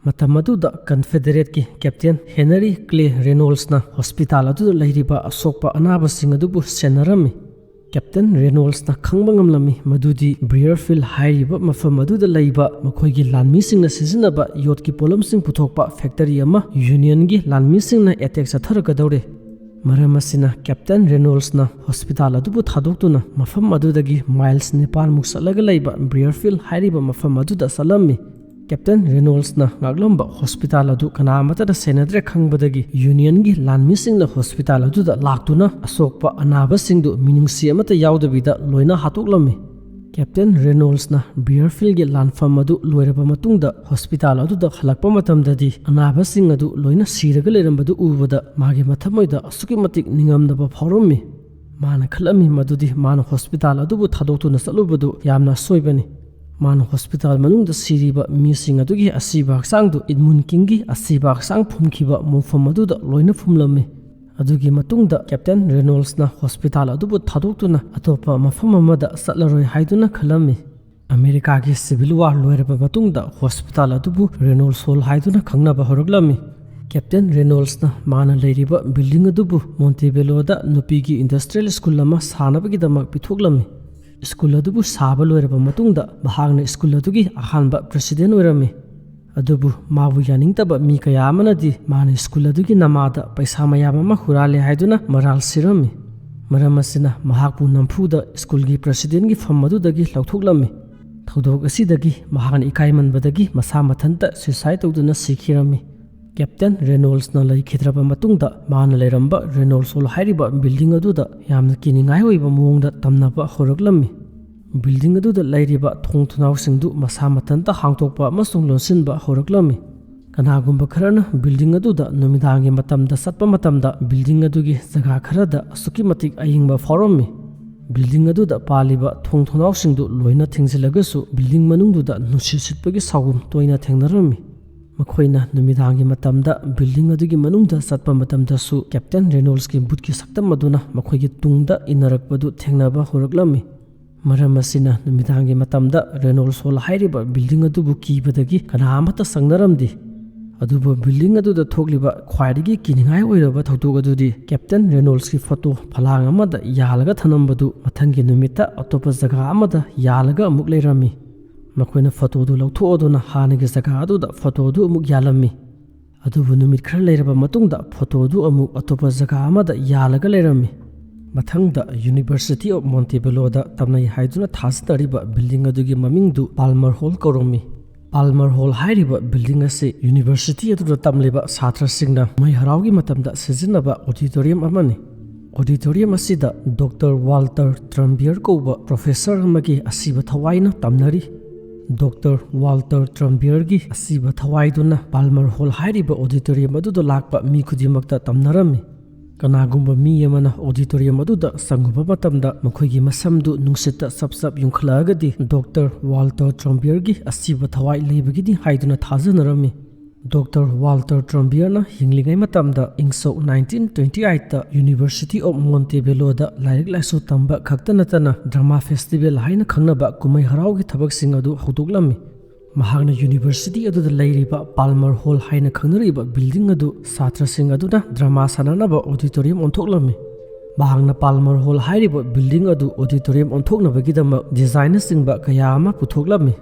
ꯃꯇꯝ ꯑꯗꯨꯗ ꯀꯟꯐꯦꯗꯔꯦꯠꯀꯤ ꯀꯦꯞꯇꯦꯟ ꯍꯦꯅꯔꯤ ꯀ꯭ꯂꯦ ꯔꯦꯅꯣꯜꯁꯅ ꯍꯣꯁꯄꯤꯇꯥꯜ ꯑꯗꯨꯗ ꯂꯩꯔꯤꯕ ꯑꯁꯣꯛꯄ ꯑꯅꯥꯕꯁꯤꯡ ꯑꯗꯨꯕꯨ ꯁꯦꯟꯅꯔꯝꯃꯤ꯫ ꯀꯦꯞꯇꯦꯟ ꯔꯦꯅꯣꯜꯁꯅ ꯈꯪꯕ ꯉꯝꯂꯝꯃꯤ ꯃꯗꯨꯗꯤ ꯕ꯭ꯔꯤꯌꯔꯐꯤꯜ ꯍꯥꯏꯔꯤꯕ ꯃꯐꯝ ꯑꯗꯨꯗ ꯂꯩꯕ ꯃꯈꯣꯏꯒꯤ ꯂꯥꯟꯃꯤꯁꯤꯡꯅ ꯁꯤꯖꯤꯟꯅꯕ ꯌꯣꯠꯀꯤ ꯄꯣꯠꯂꯝꯁꯤꯡ ꯄꯨꯊꯣꯛꯄ ꯐꯦꯛꯇꯔꯤ ꯑꯃ ꯌꯨꯅꯤꯌꯟꯒꯤ ꯂꯥꯟꯃꯤꯁꯤꯡꯅ ꯑꯦꯇꯦꯛ ꯆꯠꯊꯔꯛꯀꯗꯧꯔꯦ꯫ ꯃꯔꯝ ꯑꯁꯤꯅ ꯀꯦꯞꯇꯦꯟ ꯔꯦꯅꯣꯜꯁꯅ ꯍꯣꯁꯄꯤꯇꯥꯜ ꯑꯗꯨꯕꯨ ꯊꯥꯗꯣꯛꯇꯨꯅ ꯃꯐꯝ ꯑꯗꯨꯗꯒꯤ ꯃꯥꯏꯜꯁ ꯅꯤꯄꯥꯟꯃꯨꯛ ꯆꯠꯂꯒ ꯂꯩꯕ ꯕ꯭ꯔꯤꯌꯔꯐꯤꯜ ꯍꯥꯏꯔꯤꯕ ꯃꯐꯝ ꯑꯗꯨꯗ ꯆꯠꯂꯝꯃꯤ꯫ ꯀꯦꯞꯇꯦꯟ ꯔꯦꯅꯣꯜꯁꯅ ꯉꯥꯛꯂꯝꯕ ꯍꯣꯁꯄꯤꯇꯥꯜ ꯑꯗꯨ ꯀꯅꯥ ꯑꯃꯠꯇꯅ ꯁꯦꯟꯅꯗ꯭ꯔꯦ ꯈꯪꯕꯗꯒꯤ ꯌꯨꯅꯤꯌꯟꯒꯤ ꯂꯥꯟꯃꯤꯁꯤꯡꯅ ꯍꯣꯁꯄꯤꯇꯥꯜ ꯑꯗꯨꯗ ꯂꯥꯛꯇꯨꯅ ꯑꯁꯣꯛꯄ ꯑꯅꯥꯕꯁꯤꯡꯗꯨ ꯃꯤꯅꯨꯡꯁꯤ ꯑꯃꯠꯇ ꯌꯥꯎꯗꯕꯤꯗ ꯂꯣꯏꯅ ꯍꯥꯠꯇꯣꯛꯂꯝꯃꯤ꯫ ꯀꯦꯞꯇꯦꯟ ꯔꯦꯅꯣꯜꯁꯅ ꯕ꯭ꯔꯤꯌꯔꯐꯤꯜꯒꯤ ꯂꯥꯟꯐꯝ ꯑꯗꯨ ꯂꯣꯏꯔꯕ ꯃꯇꯨꯡꯗ ꯍꯣꯁꯄꯤꯇꯥꯜ ꯑꯗꯨꯗ ꯍꯜꯂꯛꯄ ꯃꯇꯝꯗꯗꯤ ꯑꯅꯥꯕꯁꯤꯡ ꯑꯗꯨ ꯂꯣꯏꯅ ꯁꯤꯔꯒ ꯂꯩꯔꯝꯕꯗꯨ ꯎꯕꯗ ꯃꯥꯒꯤ ꯃꯊꯃꯣꯏꯗ ꯑꯁꯨꯛꯀꯤ ꯃꯇꯤꯛ ꯅꯤꯡꯉꯝꯗꯕ ꯐꯥꯎꯔꯝꯃꯤ꯫ ꯃꯥꯅ ꯈꯜꯂꯝꯃꯤ ꯃꯗꯨꯗꯤ ꯃꯥꯅ ꯍꯣꯁꯄꯤꯇꯥꯜ ꯑꯗꯨꯕꯨ ꯊꯥꯗꯣꯛꯇꯨꯅ ꯆꯠꯂꯨꯕꯗꯨ ꯌꯥꯝꯅ ꯑꯁꯣꯏꯕꯅꯤ꯫ ꯃꯥꯅ ꯍꯣꯁꯄꯤꯇꯥꯜ ꯃꯅꯨꯡꯗ ꯁꯤꯔꯤꯕ ꯃꯤꯁꯤꯡ ꯑꯗꯨꯒꯤ ꯑꯁꯤꯕ ꯍꯛꯆꯥꯡꯗꯨ ꯏꯗꯃꯨꯟ ꯀꯤꯡꯒꯤ ꯑꯁꯤꯕ ꯍꯛꯆꯥꯡ ꯐꯨꯝꯈꯤꯕ ꯃꯐꯝ ꯑꯗꯨꯗ ꯂꯣꯏꯅ ꯐꯨꯝꯂꯝꯃꯤ꯫ ꯑꯗꯨꯒꯤ ꯃꯇꯨꯡꯗ ꯀꯦꯞꯇꯦꯟ ꯔꯦꯅꯣꯜꯁꯅ ꯍꯣꯁꯄꯤꯇꯥꯜ ꯑꯗꯨꯕꯨ ꯊꯥꯗꯣꯛꯇꯨꯅ ꯑꯇꯣꯞꯄ ꯃꯐꯝ ꯑꯃꯗ ꯆꯠꯂꯔꯣꯏ ꯍꯥꯏꯗꯨꯅ ꯈꯜꯂꯝꯃꯤ꯫ ꯑꯃꯦꯔꯤꯀꯥꯒꯤ ꯁꯤꯚꯤꯜ ꯋꯥꯔ ꯂꯣꯏꯔꯕ ꯃꯇꯨꯡꯗ ꯍꯣꯁꯄꯤꯇꯥꯜ ꯑꯗꯨꯕꯨ ꯔꯦꯅꯣꯜꯁ ꯍꯣꯜ ꯍꯥꯏꯗꯨꯅ ꯈꯪꯅꯕ ꯍꯧꯔꯛꯂꯝꯃꯤ꯫ ꯀꯦꯞꯇꯦꯟ ꯔꯦꯅꯣꯜꯁꯅ ꯃꯥꯅ ꯂꯩꯔꯤꯕ ꯕꯤꯜꯗꯤꯡ ꯑꯗꯨꯕꯨ ꯃꯣꯟꯇꯦꯕꯦꯂꯣꯗ ꯅꯨꯄꯤꯒꯤ ꯏꯟꯗꯁꯇ꯭ꯔꯤꯌꯦꯜ ꯁ꯭ꯀꯨꯜ ꯑꯃ ꯁꯥꯅꯕꯒꯤꯗꯃꯛ ꯄꯤꯊꯣꯛꯂꯝꯃꯤ꯫ ꯁ꯭ꯀꯨꯜ ꯑꯗꯨꯕꯨ ꯁꯥꯕ ꯂꯣꯏꯔꯕ ꯃꯇꯨꯡꯗ ꯃꯍꯥꯛꯅ ꯁ꯭ꯀꯨꯜ ꯑꯗꯨꯒꯤ ꯑꯍꯥꯟꯕ ꯄ꯭ꯔꯦꯁꯤꯗꯦꯟ ꯑꯣꯏꯔꯝꯃꯤ꯫ ꯑꯗꯨꯕꯨ ꯃꯥꯕꯨ ꯌꯥꯅꯤꯡꯗꯕ ꯃꯤ ꯀꯌꯥ ꯑꯃꯅꯗꯤ ꯃꯥꯅ ꯁ꯭ꯀꯨꯜ ꯑꯗꯨꯒꯤ ꯅꯃꯥꯗ ꯄꯩꯁꯥ ꯃꯌꯥꯝ ꯑꯃ ꯍꯨꯔꯥꯜꯂꯦ ꯍꯥꯏꯗꯨꯅ ꯃꯔꯥꯜ ꯁꯤꯔꯝꯃꯤ꯫ ꯃꯔꯝ ꯑꯁꯤꯅ ꯃꯍꯥꯛꯄꯨ ꯅꯝꯐꯨꯗ ꯁ꯭ꯀꯨꯜꯒꯤ ꯄ꯭ꯔꯦꯁꯤꯗꯦꯟꯒꯤ ꯐꯝ ꯑꯗꯨꯗꯒꯤ ꯂꯧꯊꯣꯛꯂꯝꯃꯤ꯫ ꯊꯧꯗꯣꯛ ꯑꯁꯤꯗꯒꯤ ꯃꯍꯥꯛꯅ ꯏꯀꯥꯏꯃꯟꯕꯗꯒꯤ ꯃꯁꯥ ꯃꯊꯟꯇ ꯁꯨꯏꯁꯥꯏꯗ ꯇꯧꯗꯨꯅ ꯁꯤꯈꯤꯔꯝꯃꯤ꯫ ꯀꯦꯞꯇꯦꯟ ꯔꯦꯅꯣꯜꯁꯅ ꯂꯩꯈꯤꯗ꯭ꯔꯕ ꯃꯇꯨꯡꯗ ꯃꯥꯅ ꯂꯩꯔꯝꯕ ꯔꯦꯅꯣꯜꯁ ꯍꯣꯜ ꯍꯥꯏꯔꯤꯕ ꯕꯤꯜꯗꯤꯡ ꯑꯗꯨꯗ ꯌꯥꯝꯅ ꯀꯤꯅꯤꯡꯉꯥꯏ ꯑꯣꯏꯕ ꯃꯑꯣꯡꯗ ꯇꯝꯅꯕ ꯍꯧꯔꯛꯂꯝꯃꯤ꯫ ꯕꯤꯜꯗꯤꯡ ꯑꯗꯨꯗ ꯂꯩꯔꯤꯕ ꯊꯣꯡ ꯊꯣꯡꯅꯥꯎꯁꯤꯡꯗꯨ ꯃꯁꯥ ꯃꯊꯟꯇ ꯍꯥꯡꯗꯣꯛꯄ ꯑꯃꯁꯨꯡ ꯂꯣꯟꯁꯤꯟꯕ ꯍꯧꯔꯛꯂꯝꯃꯤ꯫ ꯀꯅꯥꯒꯨꯝꯕ ꯈꯔꯅ ꯕꯤꯜꯗꯤꯡ ꯑꯗꯨꯗ ꯅꯨꯃꯤꯗꯥꯡꯒꯤ ꯃꯇꯝꯗ ꯆꯠꯄ ꯃꯇꯝꯗ ꯕꯤꯜꯗꯤꯡ ꯑꯗꯨꯒꯤ ꯖꯒꯥ ꯈꯔꯗ ꯑꯁꯨꯛꯀꯤ ꯃꯇꯤꯛ ꯑꯏꯪꯕ ꯐꯥꯎꯔꯝꯃꯤ꯫ ꯕꯤꯜꯗꯤꯡ ꯑꯗꯨꯗ ꯄꯥꯜꯂꯤꯕ ꯊꯣꯡ ꯊꯣꯡꯅꯥꯎꯁꯤꯡꯗꯨ ꯂꯣꯏꯅ ꯊꯤꯡꯖꯤꯜꯂꯒꯁꯨ, ꯕꯤꯜꯗꯤꯡ ꯃꯅꯨꯡꯗꯨꯗ ꯅꯨꯡꯁꯤꯠ ꯁꯤꯠꯄꯒꯤ ꯁꯥꯎꯒꯨꯝ ꯇꯣꯏꯅ ꯊꯦꯡꯅꯔꯝꯃꯤ꯫ ꯃꯈꯣꯏꯅ ꯅꯨꯃꯤꯗꯥꯡꯒꯤ ꯃꯇꯝꯗ ꯕꯤꯜꯗꯤꯡ ꯑꯗꯨꯒꯤ ꯃꯅꯨꯡꯗ ꯆꯠꯄ ꯃꯇꯝꯗꯁꯨ, ꯀꯦꯞꯇꯦꯟ ꯔꯦꯅꯣꯜꯁꯀꯤ ꯕꯨꯠꯀꯤ ꯁꯛꯇꯝ ꯑꯗꯨꯅ ꯃꯈꯣꯏꯒꯤ ꯇꯨꯡꯗ ꯏꯟꯅꯔꯛꯄꯗꯨ ꯊꯦꯡꯅꯕ ꯍꯧꯔꯛꯂꯝꯃꯤ꯫ ꯃꯔꯝ ꯑꯁꯤꯅ, ꯅꯨꯃꯤꯗꯥꯡꯒꯤ ꯃꯇꯝꯗ ꯔꯦꯅꯣꯜꯁ ꯍꯣꯜ ꯍꯥꯏꯔꯤꯕ ꯕꯤꯜꯗꯤꯡ ꯑꯗꯨꯕꯨ ꯀꯤꯕꯗꯒꯤ ꯀꯅꯥ ꯑꯃꯠꯇ ꯆꯪꯅꯔꯝꯗꯦ꯫ ꯑꯗꯨꯕꯨ ꯕꯤꯜꯗꯤꯡ ꯑꯗꯨꯗ ꯊꯣꯛꯂꯤꯕ ꯈ꯭ꯋꯥꯏꯗꯒꯤ ꯀꯤꯅꯤꯡꯉꯥꯏ ꯑꯣꯏꯔꯕ ꯊꯧꯗꯣꯛ ꯑꯗꯨꯗꯤ, ꯀꯦꯞꯇꯦꯟ ꯔꯦꯅꯣꯜꯁꯀꯤ ꯐꯣꯇꯣ ꯐꯂꯥꯡ ꯑꯃꯗ ꯌꯥꯜꯂꯒ ꯊꯝꯂꯝꯕꯗꯨ ꯃꯊꯪꯒꯤ ꯅꯨꯃꯤꯠꯇ ꯑꯇꯣꯞꯄ ꯖꯒꯥ ꯑꯃꯗ ꯌꯥꯜꯂꯒ ꯑꯃꯨꯛ ꯂꯩꯔꯝꯃꯤ꯫ ꯃꯈꯣꯏꯅ ꯐꯣꯇꯣꯗꯨ ꯂꯧꯊꯣꯛꯂꯗꯨꯅ ꯍꯥꯟꯅꯒꯤ ꯖꯒꯥ ꯑꯗꯨꯗ ꯐꯣꯇꯣꯗꯨ ꯑꯃꯨꯛ ꯌꯥꯜꯂꯝꯃꯤ꯫ ꯑꯗꯨꯕꯨ ꯅꯨꯃꯤꯠ ꯈꯔ ꯂꯩꯔꯕ ꯃꯇꯨꯡꯗ ꯐꯣꯇꯣꯗꯨ ꯑꯃꯨꯛ ꯑꯇꯣꯞꯄ ꯖꯒꯥ ꯑꯃꯗ ꯌꯥꯜꯂꯒ ꯂꯩꯔꯝꯃꯤ꯫ ꯃꯊꯪꯗ University of Montebelloꯗ ꯇꯝꯅꯩ ꯍꯥꯏꯗꯨꯅ ꯊꯥꯖꯅꯔꯤꯕ ꯕꯤꯜꯗꯤꯡ ꯑꯗꯨꯒꯤ ꯃꯃꯤꯡꯗꯨ ꯄꯥꯜꯃꯔ ꯍꯣꯜ ꯀꯧꯔꯝꯃꯤ꯫ ꯄꯥꯜꯃꯔ ꯍꯣꯜ ꯍꯥꯏꯔꯤꯕ ꯕꯤꯜꯗꯤꯡ ꯑꯁꯤ ꯌꯨꯅꯤꯚꯔꯁꯤꯇꯤ ꯑꯗꯨꯗ ꯇꯝꯂꯤꯕ ꯁꯥꯇ꯭ꯔꯁꯤꯡꯅ ꯀꯨꯝꯍꯩ ꯍꯔꯥꯎꯒꯤ ꯃꯇꯝꯗ ꯁꯤꯖꯤꯟꯅꯕ ꯑꯣꯗꯤꯇꯣꯔꯤꯌꯝ ꯑꯃꯅꯤ꯫ ꯑꯣꯗꯤꯇꯣꯔꯤꯌꯝ ꯑꯁꯤꯗ ꯗꯣꯛꯇꯔ ꯋꯥꯜꯇꯔ ꯇ꯭ꯔꯝꯕꯤꯌꯔ ꯀꯧꯕ ꯄ꯭ꯔꯣꯐꯦꯁꯔ ꯑꯃꯒꯤ ꯑꯁꯤꯕ ꯊꯋꯥꯏꯅ ꯇꯝꯅꯔꯤ꯫ ꯗꯣꯛꯇꯔ ꯋꯥꯜꯇꯔ ꯇ꯭ꯔꯝꯕꯤꯌꯔꯒꯤ ꯑꯁꯤꯕ ꯊꯋꯥꯏꯗꯨꯅ ꯄꯥꯜꯃꯔ ꯍꯣꯜ ꯍꯥꯏꯔꯤꯕ ꯑꯣꯗꯤꯇꯣꯔꯤꯌꯝ ꯑꯗꯨꯗ ꯂꯥꯛꯄ ꯃꯤ ꯈꯨꯗꯤꯡꯃꯛꯇ ꯇꯝꯅꯔꯝꯃꯤ꯫ ꯀꯅꯥꯒꯨꯝꯕ ꯃꯤ ꯑꯃꯅ ꯑꯣꯗꯤꯇꯣꯔꯤꯌꯝ ꯑꯗꯨꯗ ꯆꯪꯉꯨꯕ ꯃꯇꯝꯗ ꯃꯈꯣꯏꯒꯤ ꯃꯁꯝꯗꯨ ꯅꯨꯡꯁꯤꯠꯇ ꯆꯞ ꯆꯞ ꯌꯨꯡꯈꯠꯂꯛꯑꯒꯗꯤ, ꯗꯣꯛꯇꯔ ꯋꯥꯜꯇꯔ ꯇ꯭ꯔꯝꯕꯤꯌꯔꯒꯤ ꯑꯁꯤꯕ ꯊꯋꯥꯏ ꯂꯩꯕꯒꯤꯅꯤ ꯍꯥꯏꯗꯨꯅ ꯊꯥꯖꯅꯔꯝꯃꯤ꯫ ꯗꯣꯛꯇꯔ ꯋꯥꯜꯇꯔ ꯇ꯭ꯔꯝꯕꯤꯌꯔꯅ ꯍꯤꯡꯂꯤꯉꯩ ꯃꯇꯝꯗ, ꯏꯪ ꯁꯣꯛ nineteen twenty eightꯇ University of Montebelloꯗ ꯂꯥꯏꯔꯤꯛ ꯂꯥꯏꯁꯨ ꯇꯝꯕ ꯈꯛꯇ ꯅꯠꯇꯅ, ꯗ꯭ꯔꯃꯥ ꯐꯦꯁꯇꯤꯚꯦꯜ ꯍꯥꯏꯅ ꯈꯪꯅꯕ ꯀꯨꯝꯍꯩ ꯍꯔꯥꯎꯒꯤ ꯊꯕꯛꯁꯤꯡ ꯑꯗꯨ ꯍꯧꯗꯣꯛꯂꯝꯃꯤ꯫ ꯃꯍꯥꯛꯅ ꯌꯨꯅꯤꯚꯔꯁꯤꯇꯤ ꯑꯗꯨꯗ ꯂꯩꯔꯤꯕ ꯄꯥꯜꯃꯔ ꯍꯣꯜ ꯍꯥꯏꯅ ꯈꯪꯅꯔꯤꯕ ꯕꯤꯜꯗꯤꯡ ꯑꯗꯨ ꯁꯥꯇ꯭ꯔꯁꯤꯡ ꯑꯗꯨꯅ ꯗ꯭ꯔꯃꯥ ꯁꯥꯟꯅꯅꯕ ꯑꯣꯗꯤꯇꯣꯔꯤꯌꯝ ꯑꯣꯟꯊꯣꯛꯂꯝꯃꯤ꯫ ꯃꯍꯥꯛꯅ ꯄꯥꯜꯃꯔ ꯍꯣꯜ ꯍꯥꯏꯔꯤꯕ ꯕꯤꯜꯗꯤꯡ ꯑꯗꯨ ꯑꯣꯗꯤꯇꯣꯔꯤꯌꯝ ꯑꯣꯟꯊꯣꯛꯅꯕꯒꯤꯗꯃꯛ ꯗꯤꯖꯥꯏꯟꯅꯆꯤꯡꯕ ꯀꯌꯥ ꯑꯃ ꯄꯨꯊꯣꯛꯂꯝꯃꯤ꯫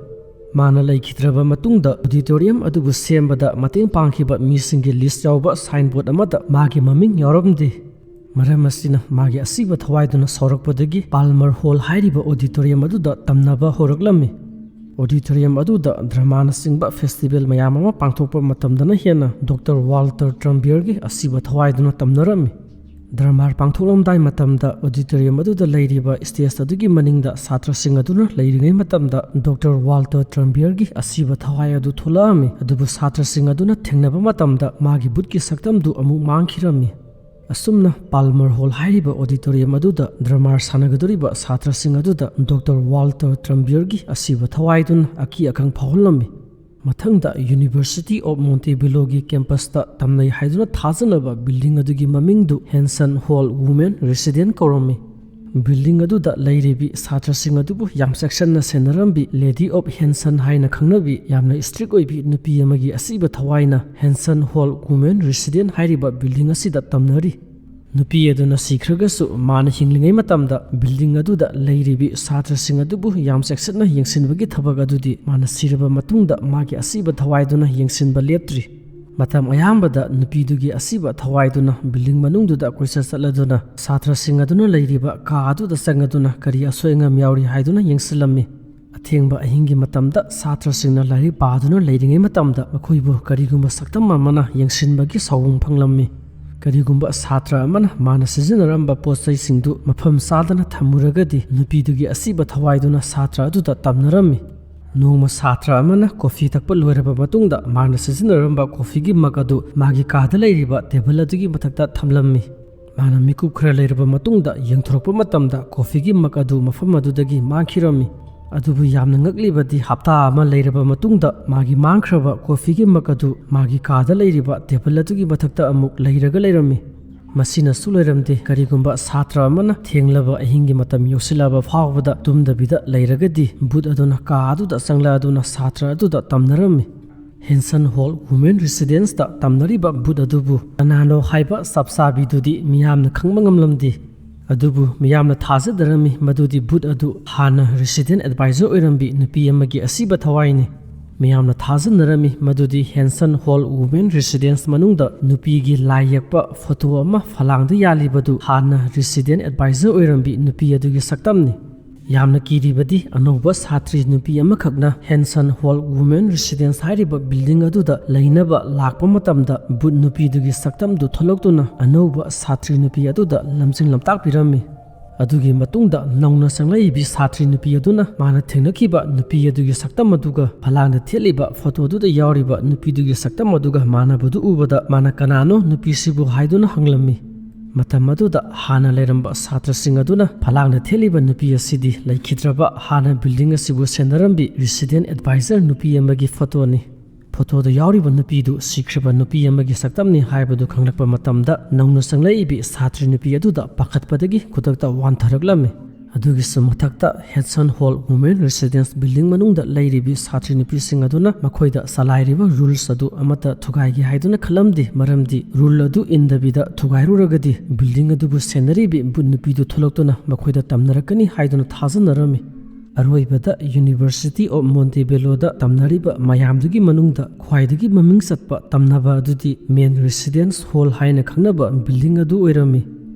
ꯃꯥꯅ ꯂꯩꯈꯤꯗ꯭ꯔꯕ ꯃꯇꯨꯡꯗ, ꯑꯣꯗꯤꯇꯣꯔꯤꯌꯝ ꯑꯗꯨꯕꯨ ꯁꯦꯝꯕꯗ ꯃꯇꯦꯡ ꯄꯥꯡꯈꯤꯕ ꯃꯤꯁꯤꯡꯒꯤ ꯂꯤꯁ꯭ꯠ ꯌꯥꯎꯕ ꯁꯥꯏꯟꯕꯣꯔꯗ ꯑꯃꯗ ꯃꯥꯒꯤ ꯃꯃꯤꯡ ꯌꯥꯎꯔꯝꯗꯦ꯫ ꯃꯔꯝ ꯑꯁꯤꯅ, ꯃꯥꯒꯤ ꯑꯁꯤꯕ ꯊꯋꯥꯏꯗꯨꯅ ꯁꯥꯎꯔꯛꯄꯗꯒꯤ ꯄꯥꯜꯃꯔ ꯍꯣꯜ ꯍꯥꯏꯔꯤꯕ ꯑꯣꯗꯤꯇꯣꯔꯤꯌꯝ ꯑꯗꯨꯗ ꯇꯝꯅꯕ ꯍꯧꯔꯛꯂꯝꯃꯤ꯫ ꯑꯣꯗꯤꯇꯣꯔꯤꯌꯝ ꯑꯗꯨꯗ ꯗ꯭ꯔꯃꯥꯅꯆꯤꯡꯕ ꯐꯦꯁꯇꯤꯚꯦꯜ ꯃꯌꯥꯝ ꯑꯃ ꯄꯥꯡꯊꯣꯛꯄ ꯃꯇꯝꯗꯅ ꯍꯦꯟꯅ ꯗꯣꯛꯇꯔ ꯋꯥꯜꯇꯔ ꯇ꯭ꯔꯝꯕꯤꯌꯔꯒꯤ ꯑꯁꯤꯕ ꯊꯋꯥꯏꯗꯨꯅ ꯇꯝꯅꯔꯝꯃꯤ꯫ ꯗ꯭ꯔꯃꯥ ꯄꯥꯡꯊꯣꯛꯂꯝꯗꯥꯏ ꯃꯇꯝꯗ, ꯑꯣꯗꯤꯇꯣꯔꯤꯌꯝ ꯑꯗꯨꯗ ꯂꯩꯔꯤꯕ ꯁ꯭ꯇꯦꯖ ꯑꯗꯨꯒꯤ ꯃꯅꯤꯡꯗ ꯁꯥꯇ꯭ꯔꯁꯤꯡ ꯑꯗꯨꯅ ꯂꯩꯔꯤꯉꯩ ꯃꯇꯝꯗ, ꯗꯣꯛꯇꯔ ꯋꯥꯜꯇꯔ ꯇ꯭ꯔꯝꯕꯤꯌꯔꯒꯤ ꯑꯁꯤꯕ ꯊꯋꯥꯏ ꯑꯗꯨ ꯊꯣꯛꯂꯛꯑꯝꯃꯤ꯫ ꯑꯗꯨꯕꯨ ꯁꯥꯇ꯭ꯔꯁꯤꯡ ꯑꯗꯨꯅ ꯊꯦꯡꯅꯕ ꯃꯇꯝꯗ, ꯃꯥꯒꯤ ꯕꯨꯠꯀꯤ ꯁꯛꯇꯝꯗꯨ ꯑꯃꯨꯛ ꯃꯥꯡꯈꯤꯔꯝꯃꯤ꯫ ꯑꯁꯨꯝꯅ ꯄꯥꯜꯃꯔ ꯍꯣꯜ ꯍꯥꯏꯔꯤꯕ ꯑꯣꯗꯤꯇꯣꯔꯤꯌꯝ ꯑꯗꯨꯗ ꯗ꯭ꯔꯃꯥ ꯁꯥꯟꯅꯒꯗꯧꯔꯤꯕ ꯁꯥꯇ꯭ꯔꯁꯤꯡ ꯑꯗꯨꯗ ꯗꯣꯛꯇꯔ ꯋꯥꯜꯇꯔ ꯇ꯭ꯔꯝꯕꯤꯌꯔꯒꯤ ꯑꯁꯤꯕ ꯊꯋꯥꯏꯗꯨꯅ ꯑꯀꯤ ꯑꯈꯪ ꯐꯥꯎꯍꯜꯂꯝꯃꯤ꯫ ꯃꯊꯪꯗ University of Montebelloꯒꯤ ꯀꯦꯝꯄꯁꯇ ꯇꯝꯅꯩ ꯍꯥꯏꯗꯨꯅ ꯊꯥꯖꯅꯕ ꯕꯤꯜꯗꯤꯡ ꯑꯗꯨꯒꯤ ꯃꯃꯤꯡꯗꯨ ꯍꯦꯟꯁꯟ ꯍꯣꯜ ꯋꯨꯃꯦꯟ ꯔꯦꯁꯤꯗꯦꯟ ꯀꯧꯔꯝꯃꯤ꯫ ꯕꯤꯜꯗꯤꯡ ꯑꯗꯨꯗ ꯂꯩꯔꯤꯕꯤ ꯁꯥꯇ꯭ꯔꯁꯤꯡ ꯑꯗꯨꯕꯨ ꯌꯥꯝ ꯆꯦꯛꯁꯤꯟꯅ ꯁꯦꯟꯅꯔꯝꯕꯤ ꯂꯦꯗꯤ ꯑꯣꯐ ꯍꯦꯟꯁꯟ ꯍꯥꯏꯅ ꯈꯪꯅꯕꯤ ꯌꯥꯝꯅ ꯏꯁꯇ꯭ꯔꯤꯛ ꯑꯣꯏꯕꯤ ꯅꯨꯄꯤ ꯑꯃꯒꯤ ꯑꯁꯤꯕ ꯊꯋꯥꯏꯅ ꯍꯦꯟꯁꯟ ꯍꯣꯜ ꯋꯨꯃꯦꯟ ꯔꯦꯁꯤꯗꯦꯟ ꯍꯥꯏꯔꯤꯕ ꯕꯤꯜꯗꯤꯡ ꯑꯁꯤꯗ ꯇꯝꯅꯔꯤ꯫ ꯅꯨꯄꯤ ꯑꯗꯨꯅ ꯁꯤꯈ꯭ꯔꯒꯁꯨ ꯃꯥꯅ ꯍꯤꯡꯂꯤꯉꯩ ꯃꯇꯝꯗ ꯕꯤꯜꯗꯤꯡ ꯑꯗꯨꯗ ꯂꯩꯔꯤꯕꯤ ꯁꯥꯇ꯭ꯔꯁꯤꯡ ꯑꯗꯨꯕꯨ ꯌꯥꯝ ꯆꯦꯛꯁꯤꯟꯅ ꯌꯦꯡꯁꯤꯟꯕꯒꯤ ꯊꯕꯛ ꯑꯗꯨꯗꯤ ꯃꯥꯅ ꯁꯤꯔꯕ ꯃꯇꯨꯡꯗ ꯃꯥꯒꯤ ꯑꯁꯤꯕ ꯊꯋꯥꯏꯗꯨꯅ ꯌꯦꯡꯁꯤꯟꯕ ꯂꯦꯞꯇ꯭ꯔꯤ꯫ ꯃꯇꯝ ꯑꯌꯥꯝꯕꯗ ꯅꯨꯄꯤꯗꯨꯒꯤ ꯑꯁꯤꯕ ꯊꯋꯥꯏꯗꯨꯅ ꯕꯤꯜꯗꯤꯡ ꯃꯅꯨꯡꯗꯨꯗ ꯀꯣꯏꯆꯠ ꯆꯠꯂꯗꯨꯅ ꯁꯥꯇ꯭ꯔꯁꯤꯡ ꯑꯗꯨꯅ ꯂꯩꯔꯤꯕ ꯀꯥ ꯑꯗꯨꯗ ꯆꯪꯉꯗꯨꯅ ꯀꯔꯤ ꯑꯁꯣꯏ ꯑꯉꯥꯝ ꯌꯥꯎꯔꯤ ꯍꯥꯏꯗꯨꯅ ꯌꯦꯡꯁꯤꯜꯂꯝꯃꯤ꯫ ꯑꯊꯦꯡꯕ ꯑꯍꯤꯡꯒꯤ ꯃꯇꯝꯗ ꯁꯥꯇ꯭ꯔꯁꯤꯡꯅ ꯂꯥꯏꯔꯤꯛ ꯄꯥꯗꯨꯅ ꯂꯩꯔꯤꯉꯩ ꯃꯇꯝꯗ ꯃꯈꯣꯏꯕꯨ ꯀꯔꯤꯒꯨꯝꯕ ꯁꯛꯇꯝ ꯑꯃꯅ ꯌꯦꯡꯁꯤꯟꯕꯒꯤ ꯁꯥꯑꯣꯡ ꯐꯪꯂꯝꯃꯤ꯫ ꯀꯔꯤꯒꯨꯝꯕ ꯁꯥꯇ꯭ꯔ ꯑꯃꯅ ꯃꯥꯅ ꯁꯤꯖꯤꯟꯅꯔꯝꯕ ꯄꯣꯠ ꯆꯩꯁꯤꯡꯗꯨ ꯃꯐꯝ ꯆꯥꯗꯅ ꯊꯝꯃꯨꯔꯒꯗꯤ ꯅꯨꯄꯤꯗꯨꯒꯤ ꯑꯁꯤꯕ ꯊꯋꯥꯏꯗꯨꯅ ꯁꯥꯇ꯭ꯔ ꯑꯗꯨꯗ ꯇꯝꯅꯔꯝꯃꯤ꯫ ꯅꯣꯡꯃ ꯁꯥꯇ꯭ꯔ ꯑꯃꯅ ꯀꯣꯐꯤ ꯊꯛꯄ ꯂꯣꯏꯔꯕ ꯃꯇꯨꯡꯗ ꯃꯥꯅ ꯁꯤꯖꯤꯟꯅꯔꯝꯕ ꯀꯣꯐꯤꯒꯤ ꯃꯒ ꯑꯗꯨ ꯃꯥꯒꯤ ꯀꯥꯗ ꯂꯩꯔꯤꯕ ꯇꯦꯕꯜ ꯑꯗꯨꯒꯤ ꯃꯊꯛꯇ ꯊꯝꯂꯝꯃꯤ꯫ ꯃꯥꯅ ꯃꯤꯀꯨꯞ ꯈꯔ ꯂꯩꯔꯕ ꯃꯇꯨꯡꯗ ꯌꯦꯡꯊꯣꯔꯛꯄ ꯃꯇꯝꯗ ꯀꯣꯐꯤꯒꯤ ꯃꯒ ꯑꯗꯨ ꯃꯐꯝ ꯑꯗꯨꯗꯒꯤ ꯃꯥꯡꯈꯤꯔꯝꯃꯤ꯫ ꯑꯗꯨꯕꯨ ꯌꯥꯝꯅ ꯉꯛꯂꯤꯕꯗꯤ ꯍꯞꯇꯥ ꯑꯃ ꯂꯩꯔꯕ ꯃꯇꯨꯡꯗ ꯃꯥꯒꯤ ꯃꯥꯡꯈ꯭ꯔꯕ ꯀꯣꯐꯤꯒꯤ ꯃꯒ ꯑꯗꯨ ꯃꯥꯒꯤ ꯀꯥꯗ ꯂꯩꯔꯤꯕ ꯇꯦꯕꯜ ꯑꯗꯨꯒꯤ ꯃꯊꯛꯇ ꯑꯃꯨꯛ ꯂꯩꯔꯒ ꯂꯩꯔꯝꯃꯤ꯫ ꯃꯁꯤꯅꯁꯨ ꯂꯣꯏꯔꯝꯗꯦ, ꯀꯔꯤꯒꯨꯝꯕ ꯁꯥꯇ꯭ꯔ ꯑꯃꯅ ꯊꯦꯡꯂꯕ ꯑꯍꯤꯡꯒꯤ ꯃꯇꯝ ꯌꯧꯁꯤꯜꯂꯛꯂꯕ ꯐꯥꯎꯕꯗ ꯇꯨꯝꯗꯕꯤꯗ ꯂꯩꯔꯒꯗꯤ ꯚꯨꯠ ꯑꯗꯨꯅ ꯀꯥ ꯑꯗꯨꯗ ꯆꯪꯂꯛꯂꯗꯨꯅ ꯁꯥꯇ꯭ꯔ ꯑꯗꯨꯗ ꯇꯝꯅꯔꯝꯃꯤ꯫ ꯍꯦꯟꯁꯟ ꯍꯣꯜ ꯋꯨꯃꯦꯟ ꯔꯦꯁꯤꯗꯦꯟꯁꯇ ꯇꯝꯅꯔꯤꯕ ꯚꯨꯠ ꯑꯗꯨꯕꯨ ꯀꯅꯥꯅꯣ ꯍꯥꯏꯕ ꯆꯞ ꯆꯥꯕꯤꯗꯨꯗꯤ ꯃꯤꯌꯥꯝꯅ ꯈꯪꯕ ꯉꯝꯂꯝꯗꯦ꯫ ꯑꯗꯨꯕꯨ ꯃꯤꯌꯥꯝꯅ ꯊꯥꯖꯗꯔꯝꯃꯤ ꯃꯗꯨꯗꯤ ꯚꯨꯠ ꯑꯗꯨ ꯍꯥꯟꯅ ꯔꯦꯁꯤꯗꯦꯟ ꯑꯦꯗꯚꯥꯏꯖꯔ ꯑꯣꯏꯔꯝꯕꯤ ꯅꯨꯄꯤ ꯑꯃꯒꯤ ꯑꯁꯤꯕ ꯊꯋꯥꯏꯅꯤ꯫ ꯃꯤꯌꯥꯝꯅ ꯊꯥꯖꯅꯔꯝꯃꯤ ꯃꯗꯨꯗꯤ ꯍꯦꯟꯁꯟ ꯍꯣꯜ ꯋꯨꯃꯦꯟ ꯔꯦꯁꯤꯗꯦꯟꯁ ꯃꯅꯨꯡꯗ ꯅꯨꯄꯤꯒꯤ ꯂꯥꯏ ꯌꯦꯛꯄ ꯐꯣꯇꯣ ꯑꯃ ꯐꯂꯥꯡꯗ ꯌꯥꯜꯂꯤꯕꯗꯨ ꯍꯥꯟꯅ ꯔꯦꯁꯤꯗꯦꯟ ꯑꯦꯗꯚꯥꯏꯖꯔ ꯑꯣꯏꯔꯝꯕꯤ ꯅꯨꯄꯤ ꯑꯗꯨꯒꯤ ꯁꯛꯇꯝꯅꯤ꯫ ꯌꯥꯝꯅ ꯀꯤꯔꯤꯕꯗꯤ ꯑꯅꯧꯕ ꯁꯥꯇ꯭ꯔꯤ ꯅꯨꯄꯤ ꯑꯃꯈꯛꯅ ꯍꯦꯟꯁꯟ ꯍꯣꯜ ꯋꯨꯃꯦꯟ ꯔꯦꯁꯤꯗꯦꯟꯁ ꯍꯥꯏꯔꯤꯕ ꯕꯤꯜꯗꯤꯡ ꯑꯗꯨꯗ ꯂꯩꯅꯕ ꯂꯥꯛꯄ ꯃꯇꯝꯗ ꯚꯨꯠ ꯅꯨꯄꯤꯗꯨꯒꯤ ꯁꯛꯇꯝꯗꯨ ꯊꯣꯛꯂꯛꯇꯨꯅ ꯑꯅꯧꯕ ꯁꯥꯇ꯭ꯔꯤ ꯅꯨꯄꯤ ꯑꯗꯨꯗ ꯂꯝꯖꯤꯡ ꯂꯝꯇꯥꯛꯄꯤꯔꯝꯃꯤ꯫ ꯑꯗꯨꯒꯤ ꯃꯇꯨꯡꯗ ꯅꯧꯅ ꯆꯪꯂꯛꯏꯕꯤ ꯁꯥꯇ꯭ꯔꯤ ꯅꯨꯄꯤ ꯑꯗꯨꯅ ꯃꯥꯅ ꯊꯦꯡꯅꯈꯤꯕ ꯅꯨꯄꯤ ꯑꯗꯨꯒꯤ ꯁꯛꯇꯝ ꯑꯗꯨꯒ ꯐꯂꯥꯡꯗ ꯊꯦꯠꯂꯤꯕ ꯐꯣꯇꯣꯗꯨꯗ ꯌꯥꯎꯔꯤꯕ ꯅꯨꯄꯤꯗꯨꯒꯤ ꯁꯛꯇꯝ ꯑꯗꯨꯒ ꯃꯥꯟꯅꯕꯗꯨ ꯎꯕꯗ ꯃꯥꯅ "ꯀꯅꯥꯅꯣ ꯅꯨꯄꯤꯁꯤꯕꯨ?" ꯍꯥꯏꯗꯨꯅ ꯍꯪꯂꯝꯃꯤ꯫ ꯃꯇꯝ ꯑꯗꯨꯗ ꯍꯥꯟꯅ ꯂꯩꯔꯝꯕ ꯁꯥꯇ꯭ꯔꯁꯤꯡ ꯑꯗꯨꯅ ꯐꯂꯥꯡꯗ ꯊꯦꯠꯂꯤꯕ ꯅꯨꯄꯤ ꯑꯁꯤꯗꯤ ꯂꯩꯈꯤꯗ꯭ꯔꯕ ꯍꯥꯟꯅ building ꯑꯁꯤꯕꯨ ꯁꯦꯟꯅꯔꯝꯕꯤ resident advisor ꯅꯨꯄꯤ ꯑꯃꯒꯤ photoꯅꯤ꯫ Photoꯗ ꯌꯥꯎꯔꯤꯕ ꯅꯨꯄꯤꯗꯨ ꯁꯤꯈ꯭ꯔꯕ ꯅꯨꯄꯤ ꯑꯃꯒꯤ ꯁꯛꯇꯝꯅꯤ ꯍꯥꯏꯕꯗꯨ ꯈꯪꯂꯛꯄ ꯃꯇꯝꯗ ꯅꯧꯅ ꯆꯪꯂꯛꯏꯕꯤ ꯁꯥꯇ꯭ꯔꯤ ꯅꯨꯄꯤ ꯑꯗꯨꯗ ꯄꯥꯈꯠꯄꯗꯒꯤ ꯈꯨꯗꯛꯇ ꯋꯥꯟꯊꯔꯛꯂꯝꯃꯤ꯫ ꯑꯗꯨꯒꯤꯁꯨ ꯃꯊꯛꯇ Hudson Hall Women Residence building ꯃꯅꯨꯡꯗ ꯂꯩꯔꯤꯕꯤ ꯁꯥꯇ꯭ꯔꯤ ꯅꯨꯄꯤꯁꯤꯡ ꯑꯗꯨꯅ ꯃꯈꯣꯏꯗ ꯆꯂꯥꯏꯔꯤꯕ rules ꯑꯗꯨ ꯑꯃꯠꯇ ꯊꯨꯒꯥꯏꯒꯦ ꯍꯥꯏꯗꯨꯅ ꯈꯜꯂꯝꯗꯦ, ꯃꯔꯝꯗꯤ rule ꯑꯗꯨ ꯏꯟꯗꯕꯤꯗ ꯊꯨꯒꯥꯏꯔꯨꯔꯒꯗꯤ building ꯑꯗꯨꯕꯨ ꯁꯦꯟꯅꯔꯤꯕꯤ ꯚꯨꯠ ꯅꯨꯄꯤꯗꯨ ꯊꯣꯛꯂꯛꯇꯨꯅ ꯃꯈꯣꯏꯗ ꯇꯝꯅꯔꯛꯀꯅꯤ ꯍꯥꯏꯗꯨꯅ ꯊꯥꯖꯅꯔꯝꯃꯤ꯫ ꯑꯔꯣꯏꯕꯗ University of Montebelloꯗ ꯇꯝꯅꯔꯤꯕ ꯃꯌꯥꯝꯗꯨꯒꯤ ꯃꯅꯨꯡꯗ ꯈ꯭ꯋꯥꯏꯗꯒꯤ ꯃꯃꯤꯡ ꯆꯠꯄ ꯇꯝꯅꯕ ꯑꯗꯨꯗꯤ Men Residence Hall ꯍꯥꯏꯅ ꯈꯪꯅꯕ building ꯑꯗꯨ ꯑꯣꯏꯔꯝꯃꯤ꯫